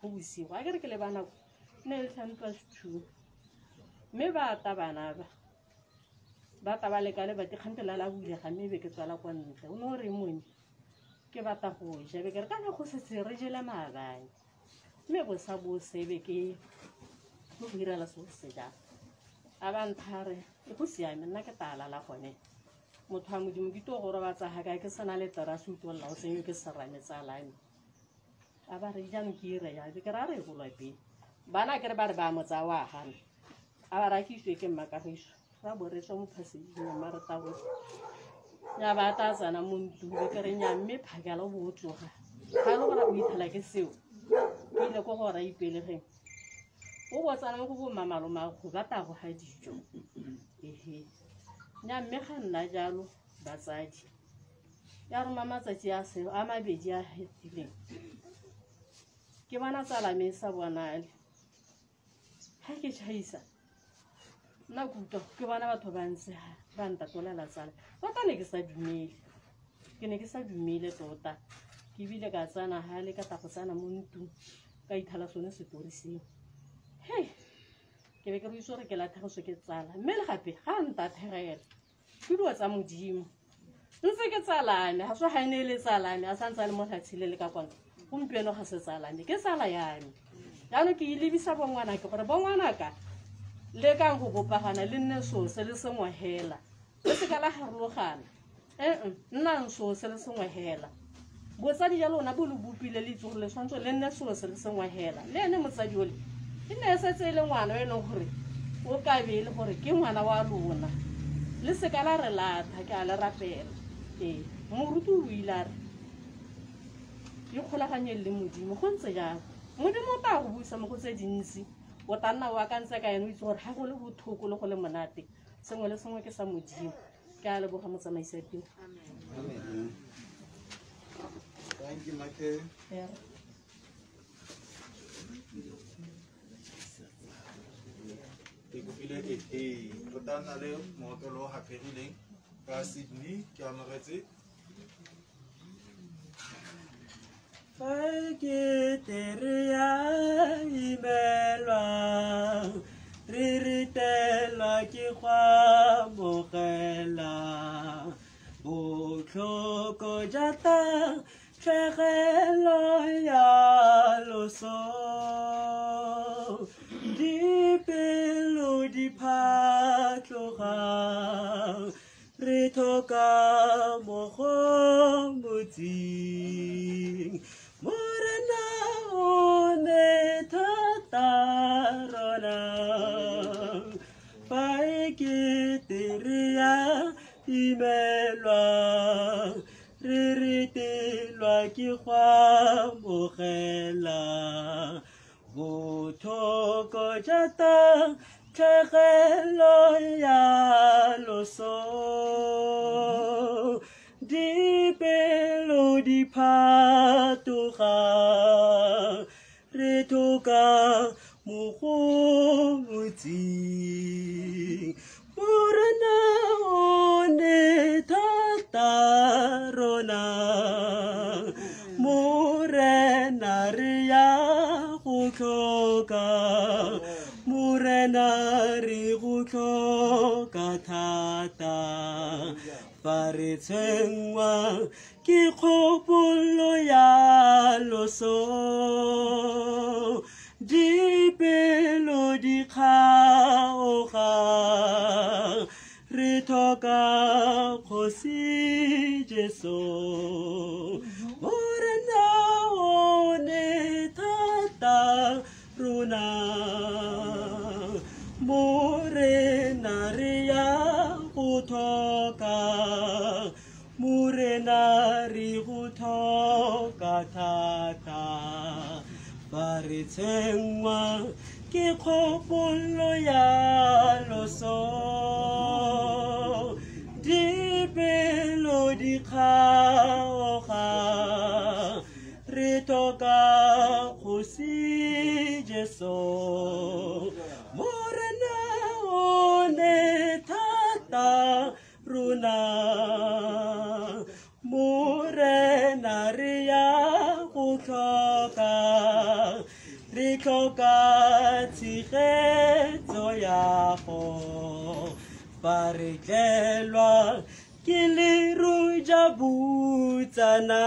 go bosigo a ke re ke le ba nako ne le 2:10 mme ba ata bana ba Ba tla ba leka lebati kgante la la bulega mme be ke tswala kwa ntle. O ne o reng mone? Ke batla go ja, be ke re kana go setse re jele maabane. Mme bosa bo sebe ke go direla se o se jang. A ba nthare e go siame nna ke tla lala gone. Motho wa Modimo ke tlo go robatsa ga kae ke sena le terase utlwelela o tsenywe ke serame tsala me. A ba re jaanong ke ire jang, be ke re a re ye ko lwapeng. Bana ke re ba re ba mo tsaya wa gana. A ba re a ke iswe ke mmakagiso. Ra bo re tswa mo passage-ing mma re taboga. Ya ba tla tsena mo ntlong be ke re nnyaa mme phakela o bo o tsoga. Ga e le gore o ithela ke seo, ke ile ko go ra ipelegeng. O bo tsena mo go bo mmamalomaago ba tla go ga dijo. Ehe. Nnyaa mme ga nna jalo batsadi. Ya roma matsatsi a se a mabedi a fetileng. Ke bona tsala me e sa bonale. Ha ke tšhaisa nna ke utlwa ke bona batho ba ntse ba ntatolela tsala. Tota ne ke sa dumele. Ke ne ke sa dumele tota. Ke bile ka tsena hale ka tla go tsena mo ntlong ka ithala sone setori seo. Hei, ke be ke re itse gore ke latlhegetswe ke tsala. Mme le gape ga a ntathegela. Ke dilo tsa Modimo. Ntse ke tsalame, ga se ga e ne e le tsalame, a santse a le mo lefatsheng le le ka kwano. Gompieno ga se tsalame, ke tsala ya me. Jaanong ke e lebisa bongwanake gore bongwanaka lekang go bopagana le nne seo se le sengwe hela. Le seka la harologana. Nnang seo se le sengwe hela. Botsadi ja lona bo le bopile le itse gore le tshwanetse le nne seo se le sengwe hela. Le ene motsadi ole e ne e setse e le ngwana o e leng gore o ka be e le gore ke ngwana wa lona. Le seka la re latha, ke a le rapela. Ee, moruti o ile a re ikgolaganye le Modimo, go ntse jalo. Modimo o tla go busa mo go tse dintsi. O tla nna o akantse ka ene o itse gore ga go le bothoko le go le monate, sengwe le sengwe ke sa Modimo. Ke a leboga motsamaisi wa tiro. Amen. Thank you, Michael. Yeah. Ke kopile ehe, re tla nna le moopelo o haphegileng ka Sydney, ke amogetse. Fa ke tere ya imelwa, re ritelwa ke go amogela. Botlhoko jwa tatlhegelo ya loso, dipelo di phatloga, re tlhoka mo go motsing. Morena o ne thata rona, fa e kete re a imelwa, re retelwa ke go amogela. Botlhoko jwa tatlhegelo ya loso, dipelo di phatoga, re tlhoka mo go motsing. Morena o ne thata rona, Morena re ya go tlhoka, Morena re go tlhoka thata. Fa re tshwenngwa ke kgopolo ya loso, dipelo di kgaoga, re tlhoka Kgosi Jesu. Morena o ne thata rona, Morena re ya go tlhoka, Morena re go tlhoka thata. Fa re tshwenngwa ke kgopolo ya loso, dipelo di kgaoga, re tlhoka Kgosi Jesu. Morena o ne thata rona, Morena re ya go tlhoka, re tlhoka tshegetso ya go. Fa re tlelwa ke leru ja butsana,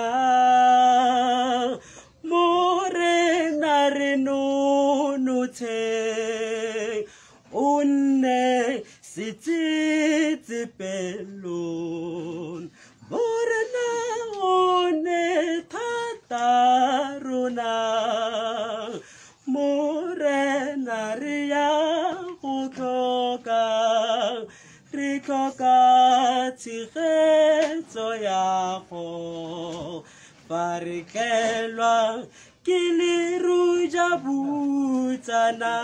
Morena re nonotsheng, o nne setsetsepelong. Morena o ne thata rona, Morena re ya go tlhoka, re tlhoka tshegetso ya go. Fa re tlelwa ke leru ja butsana,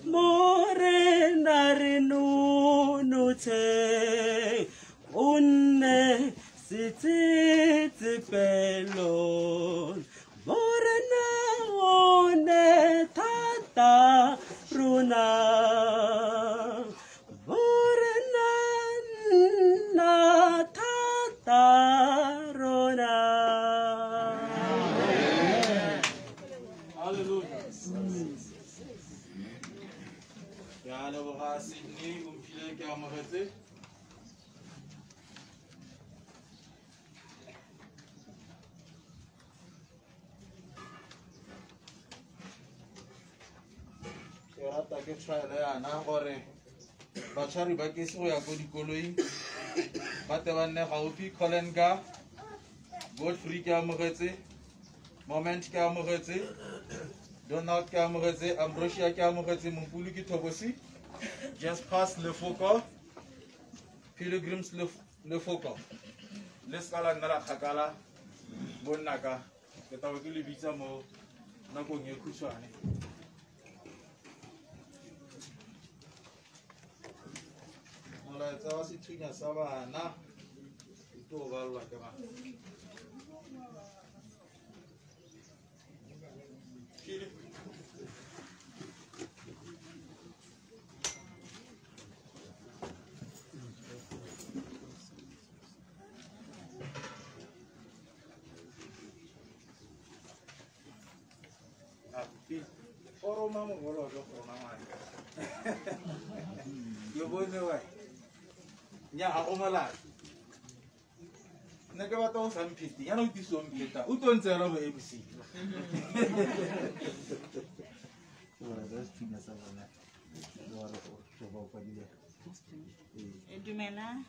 Morena re nonotsheng, o nne setsetsepelong. Morena o ne thata rona, Morena nna thata rona. Hallelujah. Ke a leboga Sydney, o mphile ke amogetse. Ke rata ke tshwaele yana gore batshwari ba kese go ya ko dikoloing ba te ba nne gaufi. Colin ka Godfrey ke amogetse, Moment ke amogetse, Donald ke amogetse, Ambrosia ke amogetse, Mompulu ke Thokosi, Jaspas Lefoko, Pilgrims Lefoko. Le seka la nna la kgakala bonnaka, ke tla bo ke le bitsa mo nakong e khutshwane. Molaetsa wa sethunya sa bana o tlo balwa ke mang? Philip. Ah, Philip. O roma mogolo wa go roma ngwana. Ke bone wa. Nya ga go molato. Nna ke batla go sa mphete, yana o tiso mpheta, o tlo ntseela bo MC. Dumela.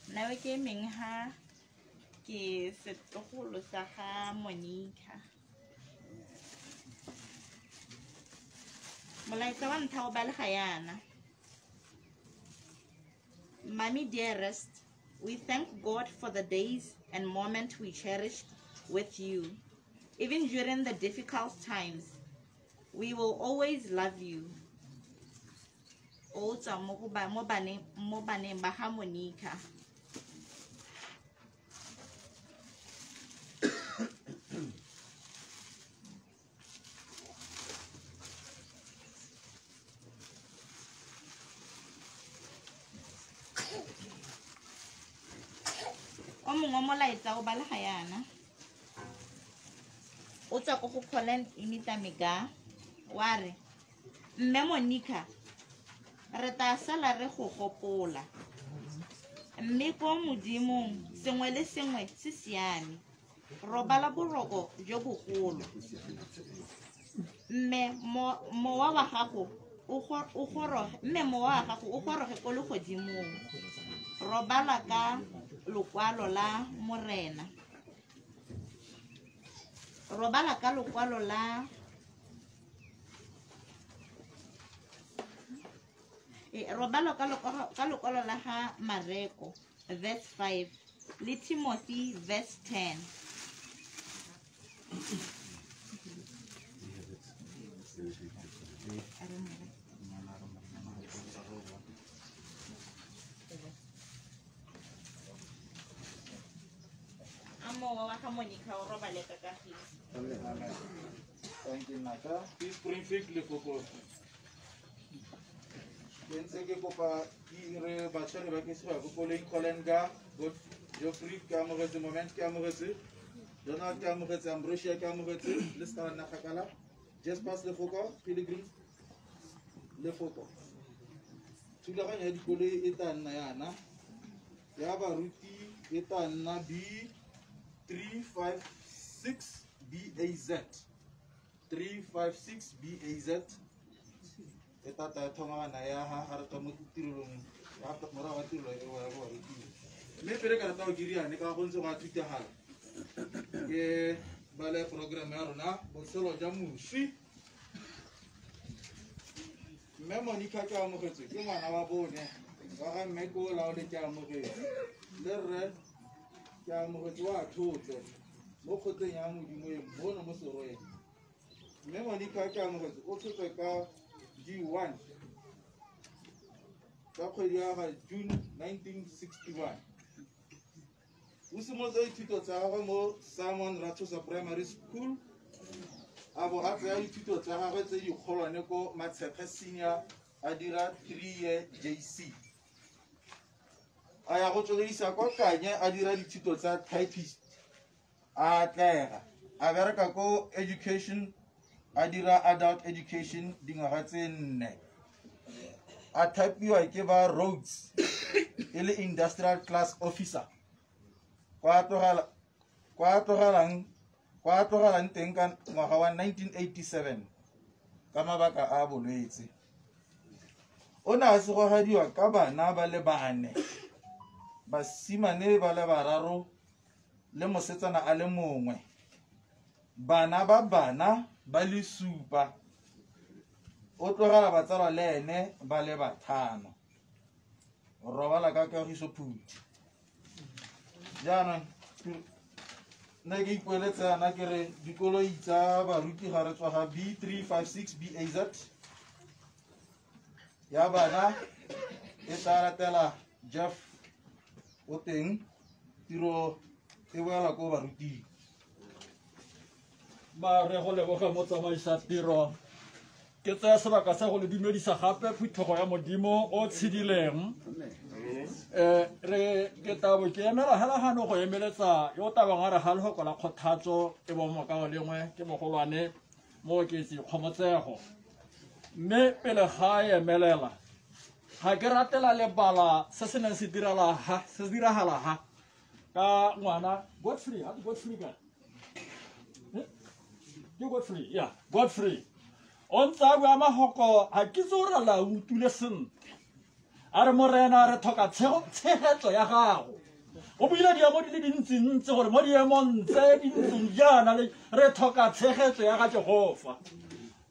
Nna ke meng ha ke setlogolo sa ga Monica. Molaetsa wa ntlha o balega yana. Mommy dearest, we thank God for the days and moment we cherished with you. Even during the difficult times, we will always love you. O tswa mo go ba mo baneng ba ga Monica. O mongwe molaetsa o balega yana. O tswa ko go Colin Imitamega wa re, Mme Monica, re tla sala re go gopola. Mme ko Modimong sengwe le sengwe se siame. Robala boroko jo bogolo. Mme mowa wa gago o goroge, mme mowa wa gago o goroge ko legodimong. Robala ka lokwalo la Morena. Robala ka lokwalo la robala ka lokwalo la ga Mareko verse 5 le Timothy verse 10. A mowa wa ga Monica o robale ka kagiso. Amen. Thank you, Naka. Ke Springfield Lefoko. Ke ntse ke kopa ke re batshwari ba ke se ba ko koloing. Colin ka Geoffrey ke amogetse, Moment ke amogetse, Donald ke amogetse, Ambrosia ke amogetse, le seka la nna kgakala. Jaspas Lefoko, Pilgrim Lefoko thulaganyo ya dikoloi e tla nna yana ya baruti e tla nna B 356 BAZ 356 BAZ e tata ya thomagana ya ha ga re tswa mo tirelong morago ga tirelo eo ya baruti. Mme pele ka rata go ke riane ka go ntse go a thutagala ke bale program ya rona botshelo jwa moswi. Mme Monica ke amogetswe ke ngwana wa bone wa ga mme ko laole ke amogetse le rre ke amogetse wa thotse mo kgotleng ya Modimo e mono mo Seroeng. Mme Monica ke amogetse o tshotswe ka D1 ka kgwedi ya ga June 1961. O simolotse dithuto tsa gagwe mo Simon Ratsosa Primary School, a bo a tsaya dithuto tsa gagwe tse dikgolwane ko Matshekge Senior a dira 3-year JC. A ya go tsweledisa kwa Kanye a dira dithuto tsa typist, a atlega, a bereka ko education, a dira adult education dingwaga tse 4. A thapiwa ke ba Rhodes e le industrial class officer. Kwa tlogelang teng ka ngwaga wa 1987 ka mabaka a bolwetse. O ne a segogadiwa ka bana ba le 4, basimane ba le 3 le mosetsana a le mongwe. Bana ba bana ba le 7. O tlogela batsalwa le ene ba le 5. O robala ka kagiso phuthi. Jaanong nna ke ipoeletse yana ke re dikoloi tsa baruti ga re tswa ga B356 BAZ ya bana e tla latela Jeff o teng, tiro e boela ko baruting. Ba re go leboga motsamaisa tiro. Ke tsaya sebaka sa go le dumedisa gape phuthego ya Modimo o tshedileng. Re ke tabo ke emela hela gano go emeletsa yo tabang a re ga lehoko la kgothatso e bo mokao lengwe ke mogolwane mo ke itse kgomotsego. Mme pele ga e emelela ga ke ratela lebala se se neng se dirala ha se diragala ha ka ngwana Godfrey, ha Godfrey ka ke Godfrey, ya Godfrey o ntse a bua mahoko ga ke itse gore la utlwile sentle. A re morena re tlhoka tshegetso ya gago. O buile diemo di le dintsintsi gore mo diemong tse di ntseng jaana re tlhoka tshegetso ya ga Jehofa.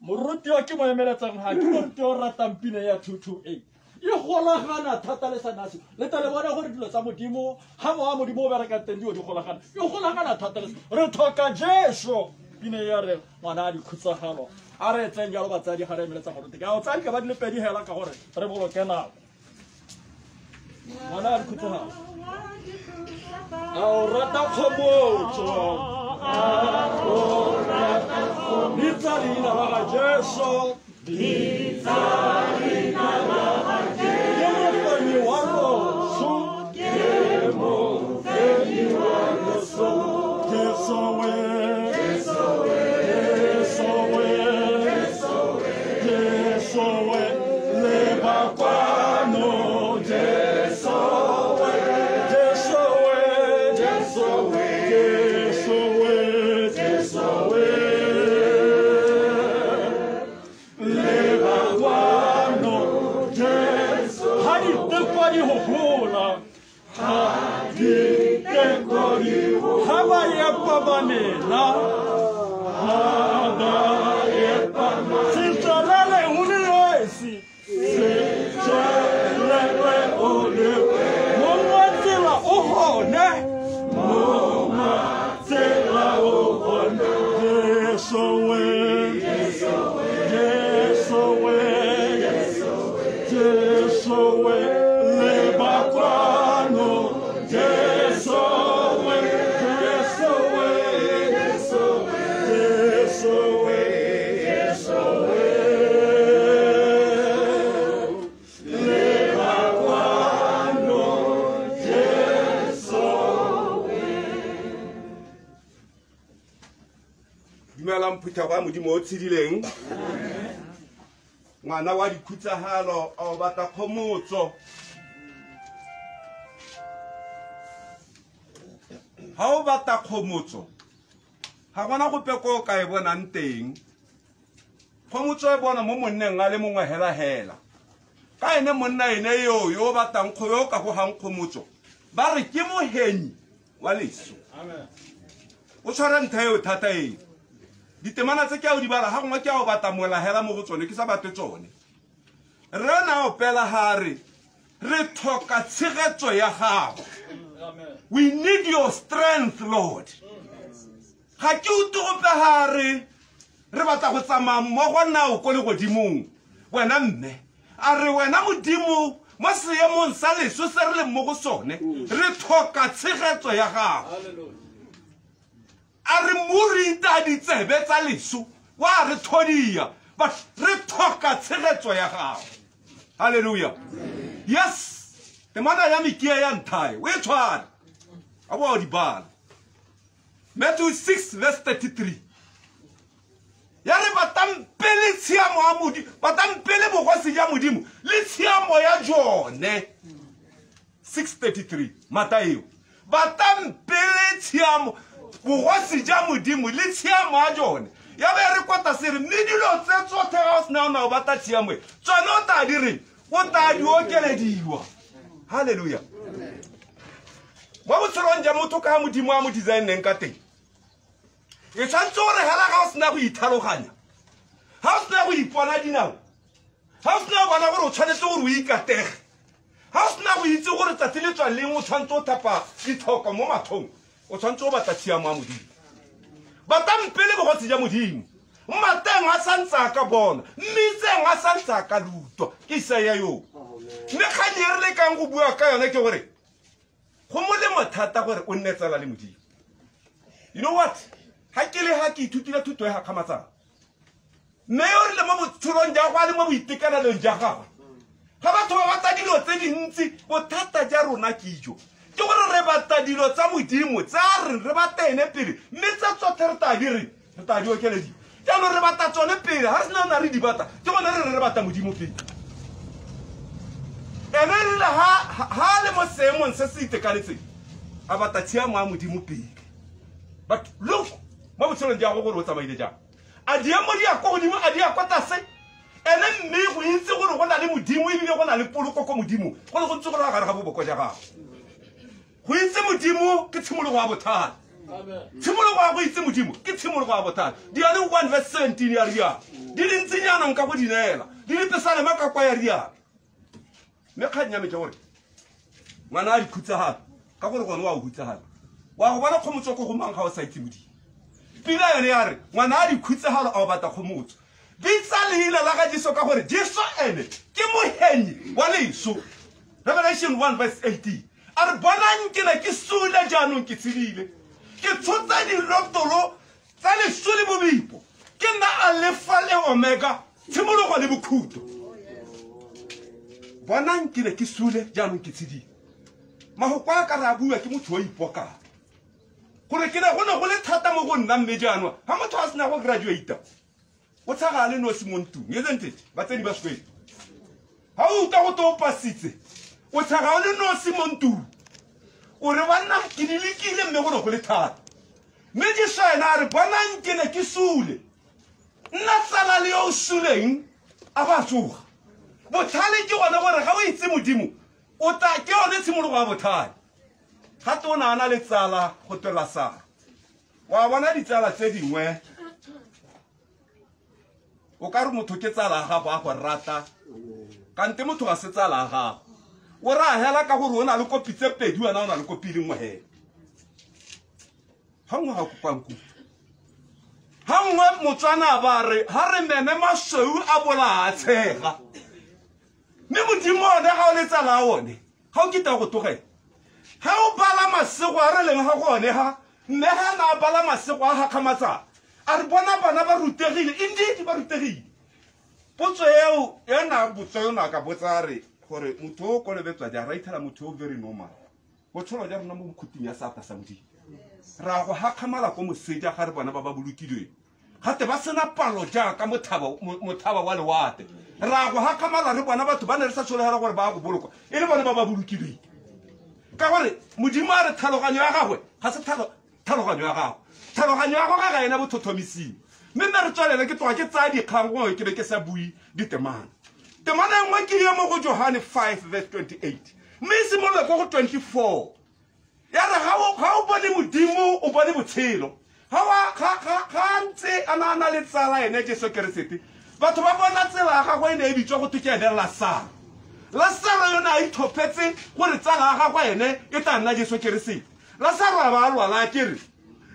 Moruti wa ke mo emeletsang ga ke moruti o ratang pina ya 228. E golagana thata le sanasi. Le tla le bona gore dilo tsa Modimo ga mowa Modimo o bereka teng dilo di golagana. E golagana thata le re tlhoka Jesu. Pina ya re ngwana a dikhutsagalo. A re etseng jalo batsadi ga re emeletsa moruti. Ka o tsadi ka ba di le pedi hela ka gore re boloke nako. Ngwana a dikhutsagalo. A o rata kgomotso, a o rata kgomotso. Bitsa leina la ga Jesu, bitsa leina la ga Jesu. Ke mofenyi wa loso, ke mofenyi wa loso. Jesu we, Jesu we, Jesu we, Jesu we, leba kwano, Jesu we, Jesu we, Jesu we, Jesu we, Jesu we, leba kwano, Jesu. Ha diteko di ho hola, ha diteko di ho, ha ba epa ba mela, ha ba epa, se tswelele o le esi, se tswelele o le, mong wa tsela o gone, mong wa tsela o gone. Jesu we, Jesu we, Jesu we, leba kwano, Jesu we, Jesu we, Jesu we, Jesu we, leba kwano, Jesu we. Dumelang phuthego ya Modimo o tshedileng. Ngwana wa dikhutsahalo a o batla kgomotso. Ha o batla kgomotso, ga gona gope ko o ka e bonang teng. Kgomotso e bona mo monneng a le mongwe hela-hela. Ka ene monna ene yo yo o batlang yo o ka gogang kgomotso, ba re ke mohenyi wa leso. O tshwara ntlha eo thata eo. Ditemana tse ke a o di bala, ga gongwe ke a o batla mola hela mo go tsone, ke sa batle tsone. Rre na opela ha re, re tlhoka tshegetso ya gago. We need your strength, Lord. Ga ke utlwe gope ha re, re batla go tsamaya mmogo nao ko legodimong. Wena mme, a re wena Modimo mo seemong sa leso se re leng mo go sone, re tlhoka tshegetso ya gago. A re morita ditsebe tsa leso, wa re thodia, but re tlhoka tshegetso ya gago. Hallelujah. Yes. Temana ya mekia ya nthae, o e tshware. A bo di bala. Matthew 6 verse 33. Ya re batang pele tshiamo ya Modimo, batang pele bogosi ja Modimo le tshiamo ya jone. 6:33 Mathaio. Batang pele tshiamo bogosi ja Modimo le tshiamo ya jone. Ya be re kwata se re mme dilo tse tsotlhe ga o sena o batla tshiamo e, tsone o tla di reng? O tla di okelediwa. Hallelujah. Mo botshelong ja motho ka Modimo a mo designeng ka teng, e tshwanetse gore hela ga o sena go itlhaloganya, ga o sena go ipona dinao, ga o sena go bona gore o tshwanetse gore o ikatege, ga o sena go itse gore tsatsi le tswa leng o tshwanetse o thapa dithoko mo mathong, o tshwanetse o batla tshiamo ya Modimo. Batang pele bogosi ja Modimo, mmateng a santse a ka bona, mmitseng a santse a ka lutwa. Ke Isaia yo. Mme kgang e re lekang go bua ka yone ke gore go molemo thata gore o nne tsala le Modimo. You know what? Ha ke le ha ke ithutile thuto ya gakgamatsang. Mme yo rile mo botshelong ja gagwe le mo boitekanelong ja gagwe, ga batho ba batla dilo tse dintsi, bothata ja rona ke jo. Ke gore re batla dilo tsa Modimo, tsa re re batla ene pele, mme tse tsotlhe re tla di re, re tla di okelediwa. Jaanong re batla tsone pele, ha re sena rona re di batla, ke gone re re batla Modimo pele. Ene rile ha le mo seemong se se itekanetseng, a batla tshiamo ya Modimo pele. But look, mo botshelong ja gagwe gore o tsamaile jang. A diemo di ya kwa godimo, a di ya kwa tlase. Ene mme go itse gore go na le Modimo ebile go na le poloko ko Modimo, go ne go ntse go le gare ga boboko ja gagwe. Go itse Modimo ke tshimologo ya bothata. Tshimologo ya go itse Modimo ke tshimologo ya bothata. Diane 1 verse 17 ya rialo. Di dintsinyana nka go di neela, di le pesalema ka kwa ya rialo. Mme kgang ya me ke gore ngwana a dikhutsahalo, ka gore gone wa o hutsahalo, wa go bona kgomotso ko go mang ga o sa itse Modimo. Pina yone ya re ngwana a dikhutsahalo a o batla kgomotso. Bitsa leina la ga Jesu ka gore Jesu ene ke mohenyi wa leso. Revelation 1 verse 18. A re bonang ke ne ke sule jaanong ke tshedile, ke tshotsa dilotolo tsa leso le bobipo, ke nna Alpha le Omega, tshimologo le bokhutlo. Bonang ke ne ke sule jaanong ke tshedile. Mahoko a ka re a bua ke motho o ipokang gore ke ne go ne go le thata mo go nna, mme jaanong ga motho a sena go graduate o tshaga a le nosi mo ntlong, isn't it? Batsadi ba sekolo, ga o utlwa go te o pasitse, o tshaga o le nosi mo ntlong, o re banna ke di lekile mme go ne go le thata. Mme Jesu ena a re bonang ke ne ke sule, nna tsala le yo o suleng a ba tsoga. Botlhale ke gone gore ga o itse Modimo, o tla ke yone tshimologo ya botlhale. Gape o ne a na le tsala go twe Lasaro. Wa bona ditsala tse dingwe, o ka re motho ke tsala ya gago a go rata, kante motho ga se tsala ya gago. O raya hela ka gore o na le kopi tse pedi, wena o na le kopi e le nngwe hela. Ga nngwe ga kopang kutlwa. Ga nngwe Motswana ba re, ha re meme masweu a bolaya tshega. Mme Modimo one ga o le tsala ya one, ga o kitla go tlogela. Ga o bala masego a re leng ga go one ga, mme ga na a bala masego a gakgamatsang, a re bona bana ba rutegile, indeed ba rutegile. Potso eo, ena botso eo na ka botsa re gore motho o kolobetswa jang, ra ithela motho o very normal. Botshelo ja rona mo bokhuting ya seatla sa Modimo. Ra go gakgamala ko moseja ga re bona ba ba bolokilweng. Gate ba sena palo jaaka mothaba wa lewatle. Ra go hakamala re bona batho ba ne re sa tshologela gore ba go bolokwa, e le bone ba ba bolokilweng. Ka gore Modimo a re tlhaloganyo ya gagwe ga se tlhaloganyo ya gago. Tlhaloganyo ya gagwe ga ena bothothomising. Mme nna re tswelele ke tloga ke tsaya dikgang gongwe ke be ke sa bue ditemana. Temana e nngwe ke ye mo go Johane 5 verse 28. Mme e simolola ko go 24. Ya re ga o bone Modimo o bone botshelo. Ga ntse a na le tsala ene Jesu Keresete. Batho ba bona tsela ya gagwe e ne e bitswa go thwe ke ene Lasaro. Lasaro yone a itlhophetse gore tsala ya gagwe ene e tla nna Jesu Keresete. Lasaro a ba a lwala a kere.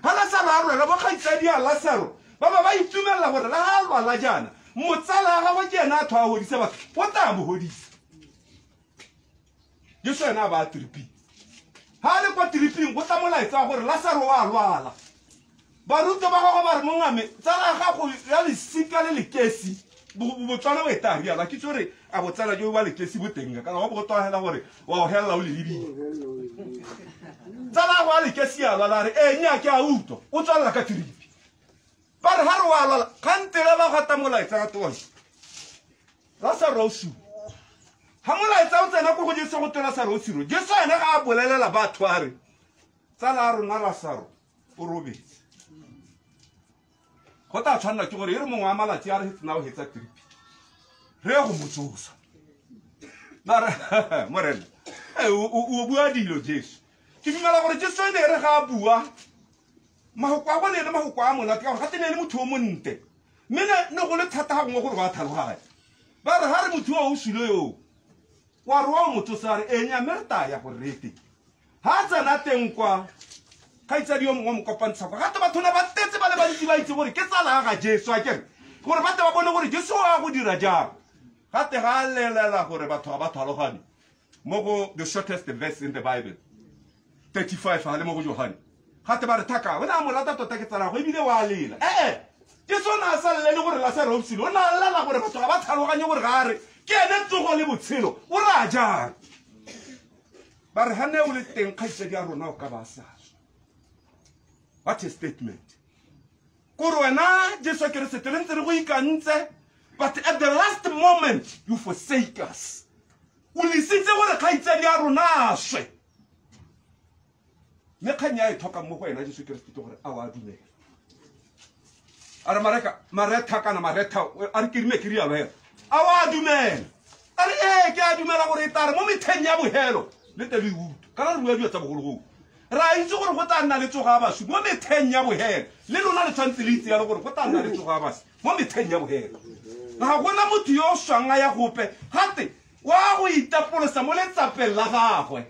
Ha Lasaro a lwala bo kgaitsadi a Lasaro ba ba itumelela gore le ha a lwala jaana motsala ya gagwe ke ene a tho a hodisa batho, o tla mo hodisa. Jesu ene a ba a triping. Ha a le kwa triping go tla molaetsa wa gore Lasaro o a lwala. Barutwa ba gagwe ba re mongame tsala ya gago ya lesika le lekesi Botswana bo e tla rialo, a ke itse gore a botsala jo ba lekesi bo teng kana wa bo tlogela gore wa o helela o le lebile. Tsala ya go a lekesi a lwala a re ee nnyaa ke a utlwa, o tswalela ka tripi. Ba re ha re wa lwala kgantele ba gata molaetsa ka toa. Lasaro o sule. Ha molaetsa o tsena ko go Jesu go twe Lasaro o sule. Jesu ene ga a bolelela batho a re tsala ya rona Lasaro o robetse. Go tla tshwanela ke gore e re mongwe wa malatsi a re sena go hetsa tripi re ye go mo tsosa. Ba re Morena o bua dilo Jesu. Ke dumela gore Jesu ene re ga a bua mahoko a bone le mahoko a monate ka gore gate ne e le motho o monte. Mme ne go le thata ga gongwe gore ba tlhaloganye. Ba re ha re motho o sule yo wa re wa o mo tsosa re ee nnyaa mme re tla ya gore re teng. Ha a tsena teng kwa kgaitsadi yo mongwe mo kopantsha kwa gate batho ne ba tetse ba le bantsi ba itse gore ke tsala ya ga Jesu a kere gore ba tle ba bone gore Jesu o a go dira jang. Gate ga a lelela gore batho ga ba tlhaloganye mo go the shortest verse in the Bible 35 ha le mo go Johane. Gate ba re thaka o ne a mo rata tota ke tsala go ebile wa lela. Ee Jesu o ne a sa llele gore Lasaro o sule, o ne a llela gore batho ga ba tlhaloganye gore ga a re ke ene tsogo le botshelo o raya jang. Ba re ha ne o le teng kgaitsadi ya rona o ka ba sa. What a statement. Kore wena Jesu Keresete re ntse re go ikantse, but at the last moment you forsake us. O lesitse gore kgaitsadi ya rona a swe. Mme kgang ya e tlhokang mo go ena Jesu Keresete ke gore a o a dumela. A re Maretha kana Maretha a re ke rime ke rialo hela. A o a dumela. A re ee ke a dumela gore e tla re mo metlheng ya bohelo le tle le utlwe. Kana re bua dilo tsa bogologolo. Ra itse gore go tla nna le tsogo ya baswi mo metlheng ya bohelo. Le lona le tshwanetse le itse yalo gore go tla nna le tsogo ya baswi mo metlheng ya bohelo. Ga gona motho yo o swang a ya gope gate wa go itapolosa mo letsapeng la gagwe.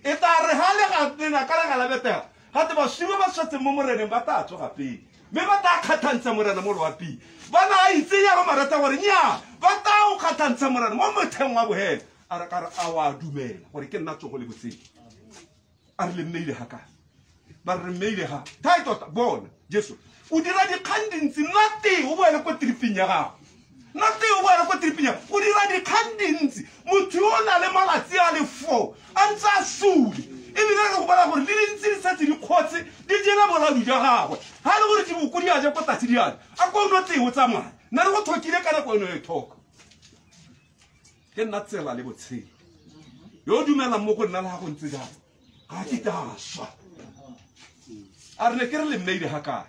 E tla re ha le ga lena ka lega la betega gate baswi ba ba swetseng mo moreneng ba tla tsoga pele. Mme ba tla kgathantsha morena mo loaping. Ba na a itse yalo Maretha gore nnyaa ba tla o kgathantsha morena mo motlheng wa bohelo. A re ka re a wa dumela gore ke nna tsogo le botshelo. A re le mmeile ga kae? Ba re mmeile ga thai tota bona Jesu o dira dikgang dintsi nna tee o boele ko triping ya gago. Nna tee o boele ko triping ya gago. O dira dikgang dintsi motho yo o na le malatsi a le 4 a ntse a sule. Ebile re go bona gore le dintsi di setse di kgotse di jela boladu jwa gagwe. Ha le gore diboko di a ja ko tlase di a ja. A ko o no tee o tsamaya. Nna re go tlhokile ka nako eno e tlhoka. Ke nna tsela le botshelo. Yo o dumelang mo go nna le ga go ntse jalo ga ke tla swa. A re ne ke re le mmeile ga kae?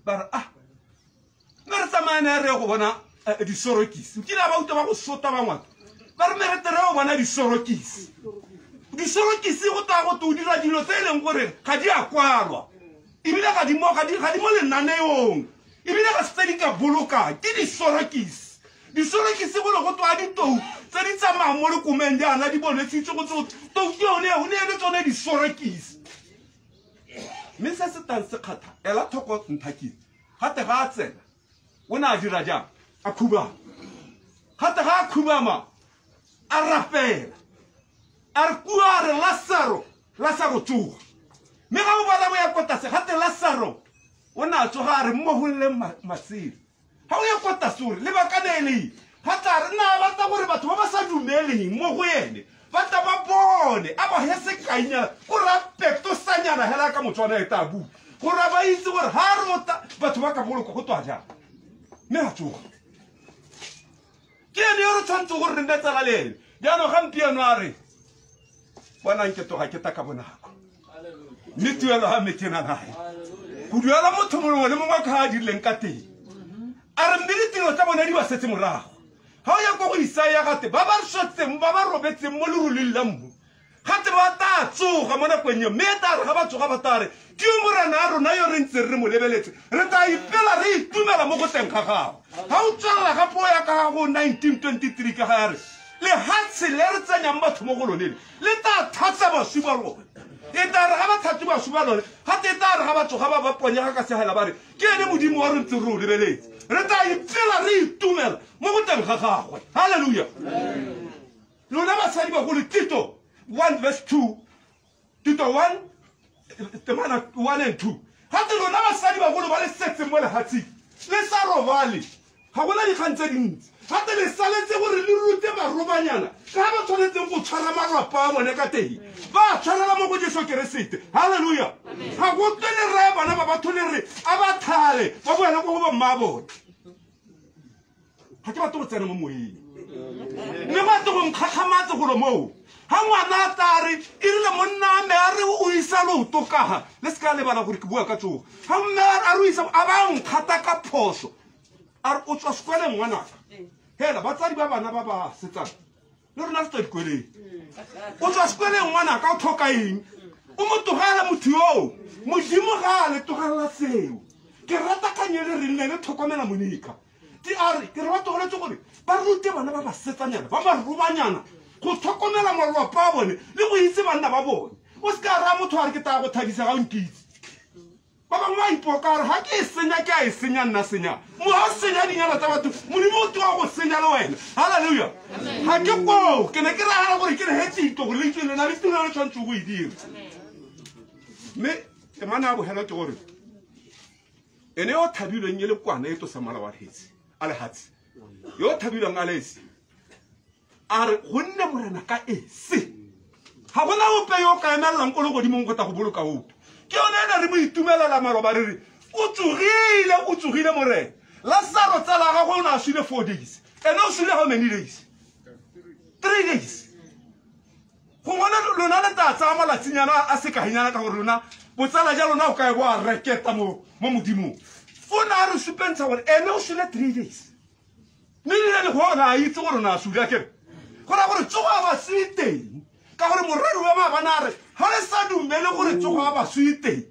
Ba re ah mme re tsamaya ne re go bona disorokisi. Nkile a ba utlwa ba go sota bangwana. Ba re mme re tle re go bona disorokisi. Disorokisi go tla go te o dira dilo tse e leng gore ga di a kwalwa. Ebile ga di mo lenaneong. Ebile ga se tse di ka bolokang ke disorokisi. Disorokisi go le go twa ditou tse di tsamayang mo lekomeng jaana di bonetsitse go tse tou ke yone o ne le tsone disorokisi. Mme se se tang se kgatha ela tlhoko nthakile. Gate ga a tsena o ne a dira jang? A khubama. Gate ga a khubama a rapela. A re kua a re Lasaro, Lasaro tsoga. Mme ga o bona bo ya ko tlase gate Lasaro o ne a tsoga a re mmogolle masele. Ha o ya ko tlase o re lebaka ne le ga tla re nna batla gore batho ba ba sa dumeleng mo go ene ba tla ba bone a ba he sekainyana ko ra petosanyana hela ka Motswana e tla bua Gore a ba itse gore ga re ota batho ba ka bolokwa go tswa jang. Mme a tsoga. Ke ene yo re tshwanetse gore re nne tsala le ene. Jaanong gampieno a re, bonang ke tloga ke ta ka bonako. Mme tuelo ga me ke na nae. Go duela motho mongwe le mongwe ka a dirileng ka teng. A re mme ditiro tsa bone di ba setse morago. Ga o ya ko go Isaia gate ba ba swetseng ba ba robetseng mo leroleng la mmu. Gate ba tla tsoga mo nakong eo, mme e tla re ga ba tsoga ba tla re, ke yo Morena a rona yo re ntseng re mo lebeletse, re tla ipela re itumela mo go teng ga gagwe. Ga o tswelela gape o ya ka go 1923 ka ga ya re, lehatshe le re tsenyang batho mo go lone le, le tla thatsa baswi ba lone. E tla re ga ba thatse baswi ba lone, gate e tla re ga ba tsoga ba ba ponyega ka segela ba re, ke ene Modimo wa re ntseng re o lebeletse. Re tla ipela re itumela mo go teng ga gagwe. Halleluja. Lona basadi bagolo, Tito 1 verse 2, Tito 1, temana 1 and 2. Gate lona basadi bagolo ba le setseng mo lehatsheng, le sa robale, ga gona dikgang tse dintsi. Gate le saletse gore le rute barobanyana ka ba tshwanetseng go tshwara malapa a bone ka teng. Ba tshwarela mo go Jesu Keresete. Halleluja. Ga go tle le raya bana ba batho le re a ba thale ba boela ko go bo mma bone. Ga ke batle go tsena mo moyeng. Mme ba tle go nkgakgamatse golo moo. Ga ngwana a tla re, e rile monna a me a re o isa leoto ka ga, le se ka lebala gore ke bua ka tsogo. Ga mme a re o isa, a ba nkgata ka phoso. A re o tswa sekoleng ngwanaka. Hela, batsadi ba bana ba ba setsana, le rona re tswa dikoleng. O tswa sekoleng ngwanaka, o tlhoka eng? O mo tlogela motho yoo. Modimo ga a le tlogelela seo. Ke rata kgang e le re nne le tlhokomela Monica. Ke a re, ke re ba tlogoletse gore ba rute bana ba basetsanyana, ba marobanyana, go tlhokomela malapa a bone le go itse banna ba bone. O se ka raya motho a re ke tla go thabisa ga o nkitse. Ba bangwe ba ipoka a re ga ke e senya ke a e senya nna senya. Mo ga o senya dinyana tsa batho, Modimo o tloga go senya le wena. Halleluja. Ga ke koo, ke ne ke ragana gore ke re he tito gore le itse le na le tiro e le tshwanetseng go e dira. Mme temana ya bogelo ke gore ene yo o thabilweng e le kwana e tlosa mola wa lehatshe, a lehatshe. Yo o thabilweng a le esi, a re gonne Morena ka esi. Ga gona ope yo o ka emelelang ko legodimong go tla go boloka ope. Ke yone ene re mo itumelela maloba re re, o tsogile, o tsogile Morena. Lazaro tsala ya gagwe o ne a sule 4 days. Ene o sule how many days? 3 days. Gongwe lona le tla tsaya malatsinyana a sekaenyana ka gore lona botsala ja lona o kae bo a reketa mo Modimong. O ne a re supentsha gore ene o sule 3 days. Mme le ene go a itse gore o ne a sule akere. Go raya gore tsogo a baswi teng. Ka gore morero wa maabane a re, ga le sa dumele gore tsogo a baswi teng,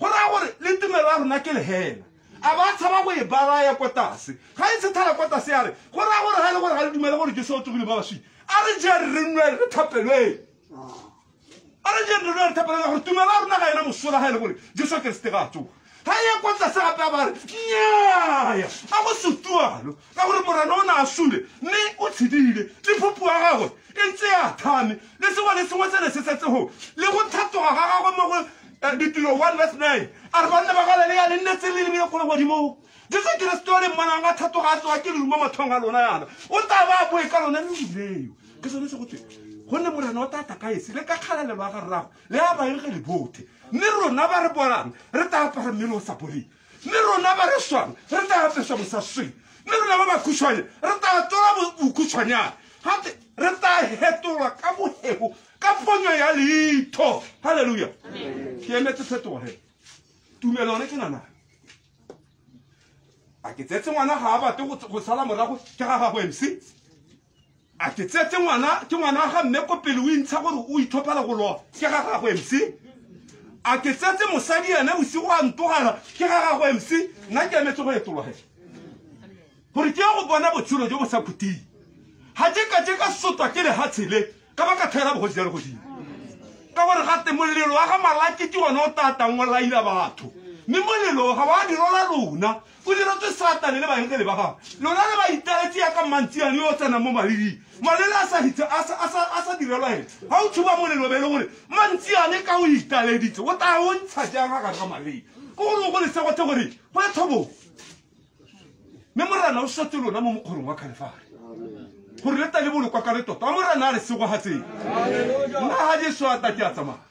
go raya gore le tumelo ya rona ke lehela. A ba tshaba go e balaya kwa tlase. Ga e tshethala kwa tlase ya re, go raya gore ga e le gore ga le dumele gore Jesu o tsogile ba baswi, a re je re nwe re thapelwe. A re je re nwe re thapelwe ka gore tumelo ya rona ga ena mosola ga e le gore Jesu Keresete ga a tsoga. Ga e ya kwa tlase gape a ba re, nnyaa, a go se tualo, ka gore Morena o ne a sule mme o tshedile, le phupu ya gagwe e ntse ya thame, le sengwe le sengwe se ne se setse go, le go tlhatloga ga gagwe mo go Ditiro 1 verse 9. A re banna ba Galilea le nne tse le lebile ko legodimong. Jesu Keresete o le mmonang a tlhatloga a tsoga ke lerumo matlhong a lona yana. O tla ba a boe ka lone leru leo. Ke sone se go thwe, gonne Morena o tla tla ka esi le ka kgalalelo ya ga rrago le ya baengele botlhe. Mme rona ba re bonang re tla apara mmele o sa boleng. Mme rona ba re swang re tla apeswa bosasweng. Mme rona ba bakhutshwane re tla tlola bokhutshwanyana. Gape re tla hetolwa ka bohego ka ponyo ya leitho. Halleluja. Ke emetse phetogo he. Tumelo yone ke nana. A ke tsetse ngwana ga a batle go sala morago ke ga gagwe MC. A ke tsetse ngwana ke ngwana ga mme ko pele o intsha gore o ithophela go loa ke ga gagwe MC. A ke tsetse mosadi ene bosigo a ntogela ke ga gagwe MC. Nna ke emetse go etolwa he. Gore ke ya go bona botshelo jo bo sa khuting. Ga ke ka ke ka sotwa ke lehatshe le ka ba ka thela bogosi jwa legodimo. Ka gore gate molelo wa ga Malaki ke one o tatang o laila batho. Mme molelo ga wa direla lona, o diretswe Satane le baengele ba gagwe. Lona le ba itaetse yaka mantsiane yo o tsenang mo maleleng. Malele a sa hitse, a sa, a sa, a sa direlwa ene. Ga o tshuba molelo be e le gore mantsiane ka o italeditse, o tla o ntsha jang ga gare ga malele. Ke gore o go lesego the gore go le thobo. Mme Morena o swetse lona mo mokgorong wa Kalefari. Gore le tla le bolokwa ka le tota. A Morena a re segogatseng. Nna ga Jesu a tla ke a tsamaya.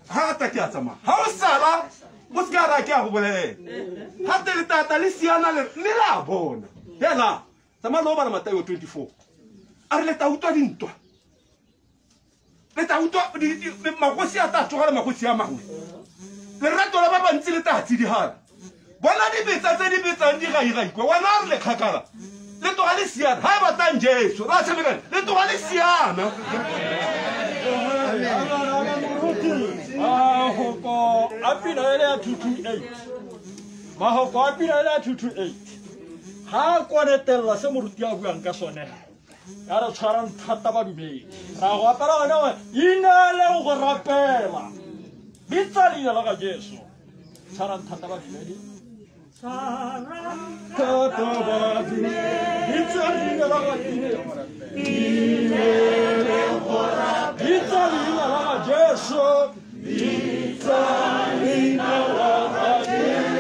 Ga ta ke a tsamaya. Ga o sala o se ka ra ke a go bolelela. Ga te le tata le siana le mme la bona. Hela, tsamaya le o bala Mateo 24. A re le tla utlwa dintwa. Le tla utlwa magosi a tla tsoga le magosi a mangwe. Lerato la ba bantsi le tla tsidihana. Bona dibetsa tse di betsang di gaigaikwe. Wena a re le kgakala. Le tloga le siana. Ha e batlang Jesu, ra tshamekane. Le tloga le siana. Mahoko a pina ele ya 228. Mahoko a pina ele ya 228. Ha konetelela se moruti a buang ka sone. Ya re tshwarang thata badumedi. Ra go apara gone gore ineele go rapela. Bitsa leina la ga Jesu. Tshwarang thata badumedi. Tshwarang thata badumedi. Bitsa leina la ga Jesu. Bitsa leina la ga Jesu. Bitsa leina la ga Jesu.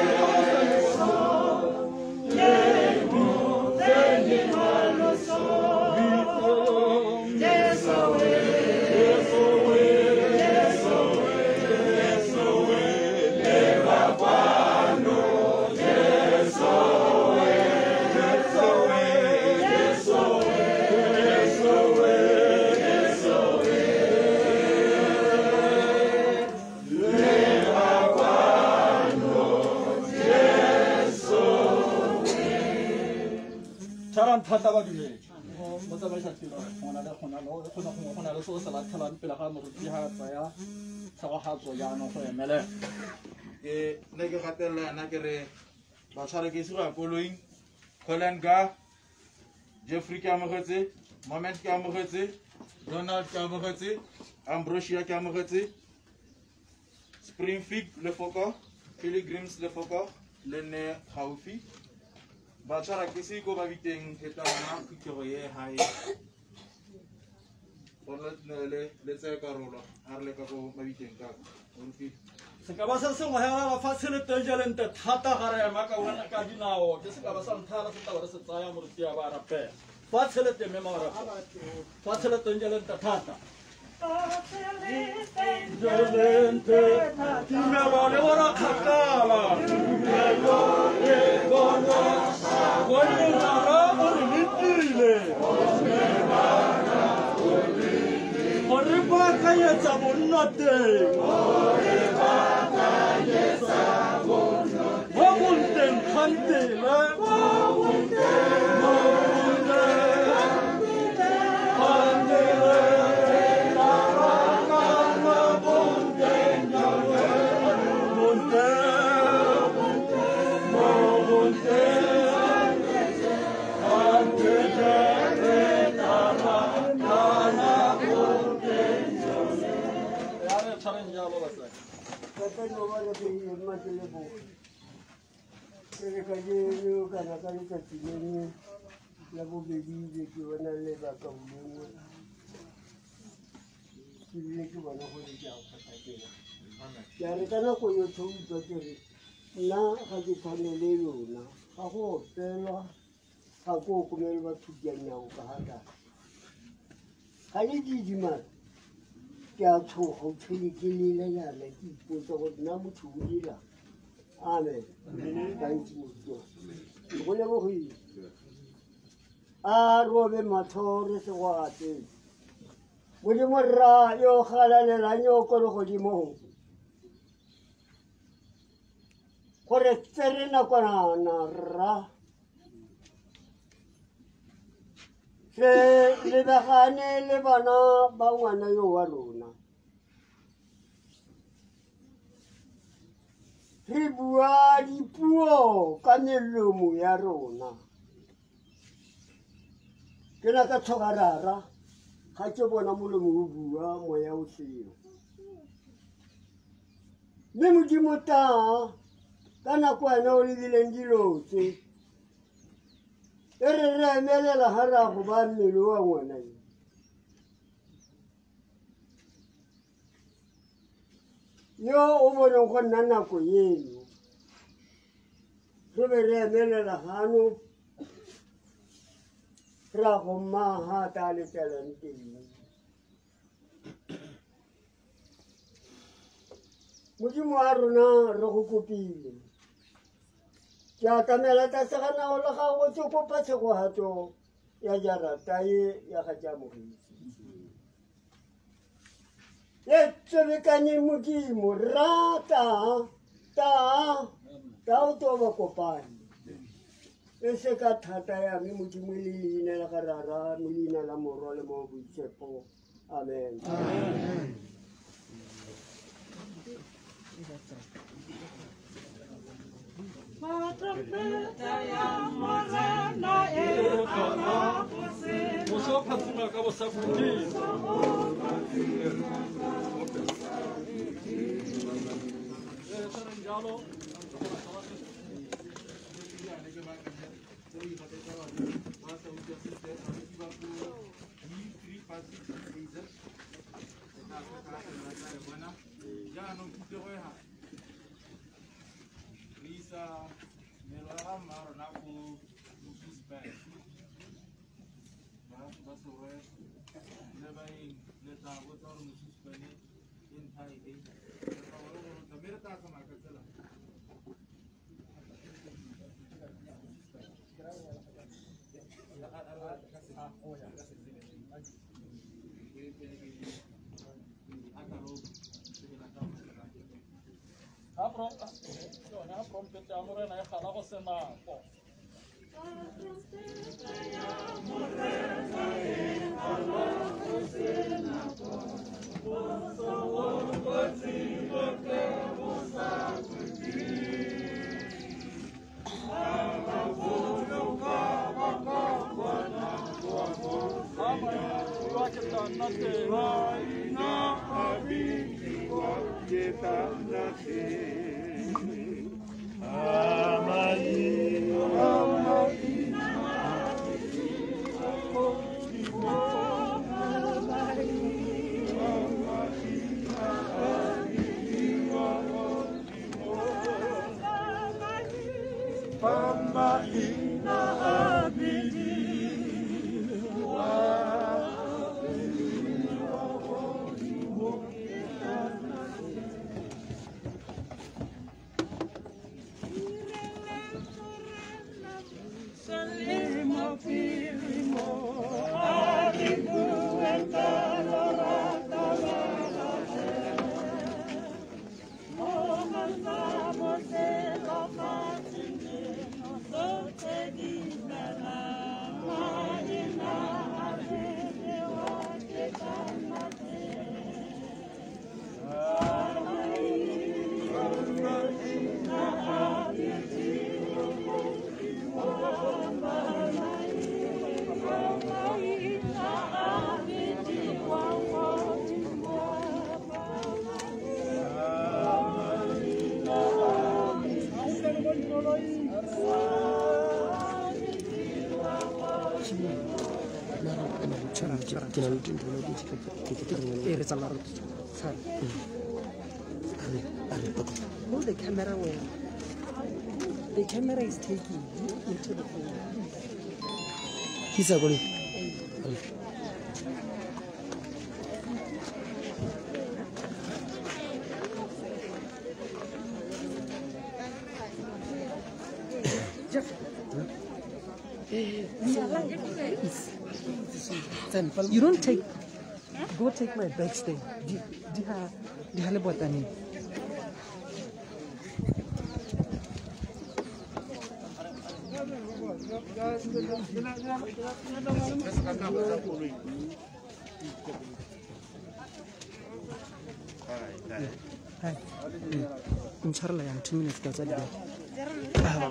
Thata badumedi mo tsamaisa tiro gona le gona le gona gongwe go na le se o se latlhelang pele ga moruti ga a tsaya tshegogatso jaanong go emelela. Ke ne ke gatelela yana ke re batshware ke ise go ya koloing. Colin Ga, Jeffrey ke amogetse, Moment ke amogetse, Donald ke amogetse, Ambrosia ke amogetse, Springfield Lefoko, Pilgrims Lefoko le nne gaufi. Batshwara ke se ko ba biteng e tla nna phuthego ye hae. Gore le le tseye karolo ha re le ka ko mabiteng ka moruti. Sekaba se sengwe hela lefatshe le teng jalente thata ga re ema ka wena ka dinao. Ke sekaba sa ntlha re se tla re se tsaya moruti a ba rapela. Fatshe le teng mme marapela. Fatshe le teng jalente thata. Jalente tumelo le bona kgakala. Tumelo le bona gonne Rara o re letile. Go re baakanyetsa bonno teng. Mo bonteng kgantele. Mo bonteng kgantele. Ke a re ka nako yotlhe o utlwa ke re nna ga ke tshwane le lona, ga go opelwa ga ko okomele batho dianyao ka ga tlase. Ga le didimala ke a tshoga o tshwele ke lela jaana ke ipotsa gore nna motho o dirang. Amen. Gantsi moruti go lebogile. A robe matlho re se go apele. Modimo rra yo galalelang yo ko legodimong, gore tsere nakwana rra re lebagane le bana ba ngwana yo wa rona. Re bua dipuo ka melomo ya rona. Ke na ka tshoga rara ga ke bona molomo o bua moya o seo. Mme Modimo ta ka nako ena o lebileng dilo tse, e re re emelela ga re a go ba mmele wa ngwana yo. Yo o boneng go nna nako eno, re be re emelela gano re a go mmaga ta letelang teng. Modimo wa rona re go kopile. Ke atamela tlase ga nao la gago ke kopa tshegogatso ya jarata e ya ga Keamogetse. E tswelekanye Modimo rata ta ta o to ba kopane. E se ka thata ya me Modimo le leina la ga Rara, mo leina la Morwa le mo Boitshepo. Amen. Amen. Moso phatsima ka bosakhutleng. Jalo. Jaanong phuthego e ga re isa mmele wa ga mma rona ko Moswispan baagi ba Serwe le baeng le tla botsa gore Moswispan e ntlha efe re tla bolo go rotla mme re tla tsamaya ka tsela. Yone ga trompete ya Morena e gala go se nako. No, the camera will. The camera is taking you into the phone. He's a good. You don't take. Go take my bags there. Di ha le botane. Hi. Ntshwarela yang 2 minutes ke tsa di-bag.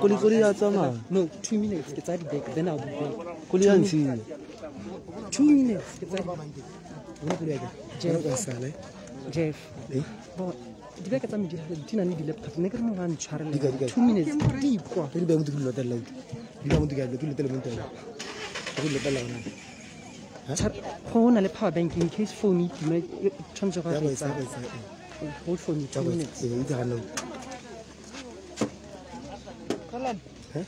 Koloi ya tsamaya. No, 2 minutes ke tsa di-bag, then I'll be back. Koloi ya ntshinya. 2 minutes ke tsa di-bag. Bona koloi ya ka. Jeff. Jeff. Eh? Bo dibeke tsa me di na le di-laptop ne ke re mongwe a ntshwarele 2 minutes di kwa. Di ba motho ke lotella utlwa. Di ba motho ke lotella mo ntwa. Ke lotella ona. Go na le power bank in case phone e tima e tshwanetse go Ya ya go etsa, go etsa. Hold for me 2 minutes. E itse ga no. Eh?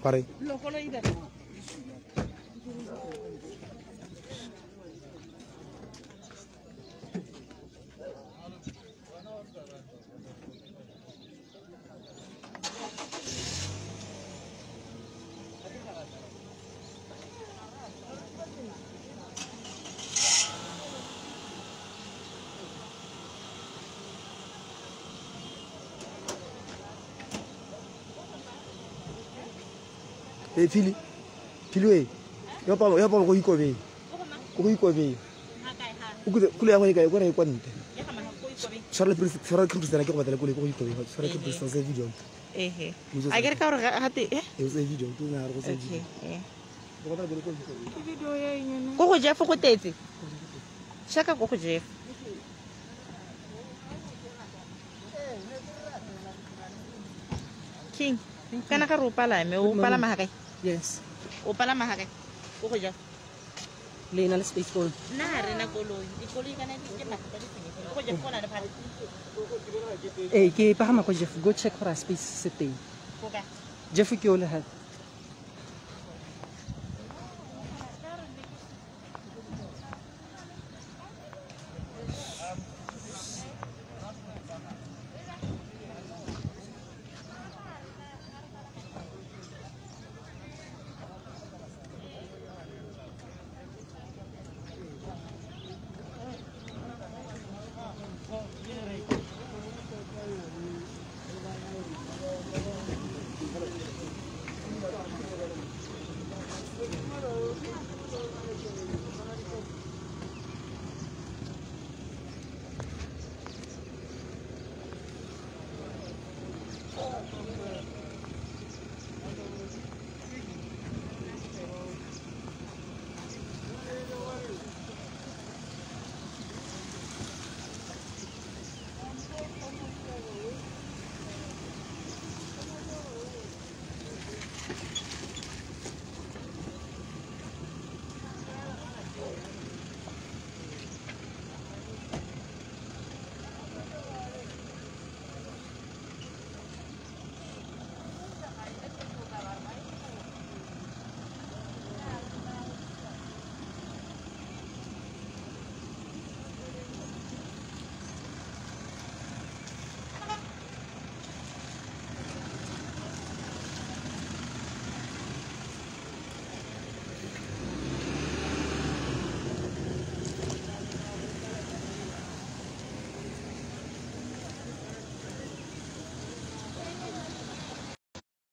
Pare. E phili. Phili we. Ya pa go ikobeng. Go ikobeng. O kule ya go e ka e kwa ntle. Tshwara tshwara Christian ke go batla kule go ikobeng. Tshwara Christian se video. Ehe. A ke re ka gore ga te eh? E se video ke na re go se video. Okay. Go batla kule go ikobeng. Ke video ya eng Ko go Jeff go tetse. Shaka ko go Jeff. King. Kana ga re o palame, o palama ga kae? Yes. O palama ga kae? Ko go Jeff. Le na le space koloi. Nna ga re na koloi. Dikoloi kana di ke mathata di senyegile. Ko go Jeff go na le phate. Ee, ke pagama ko Jeff. Go check gore a space se teng. Ko kae? Jeff ke o le gape.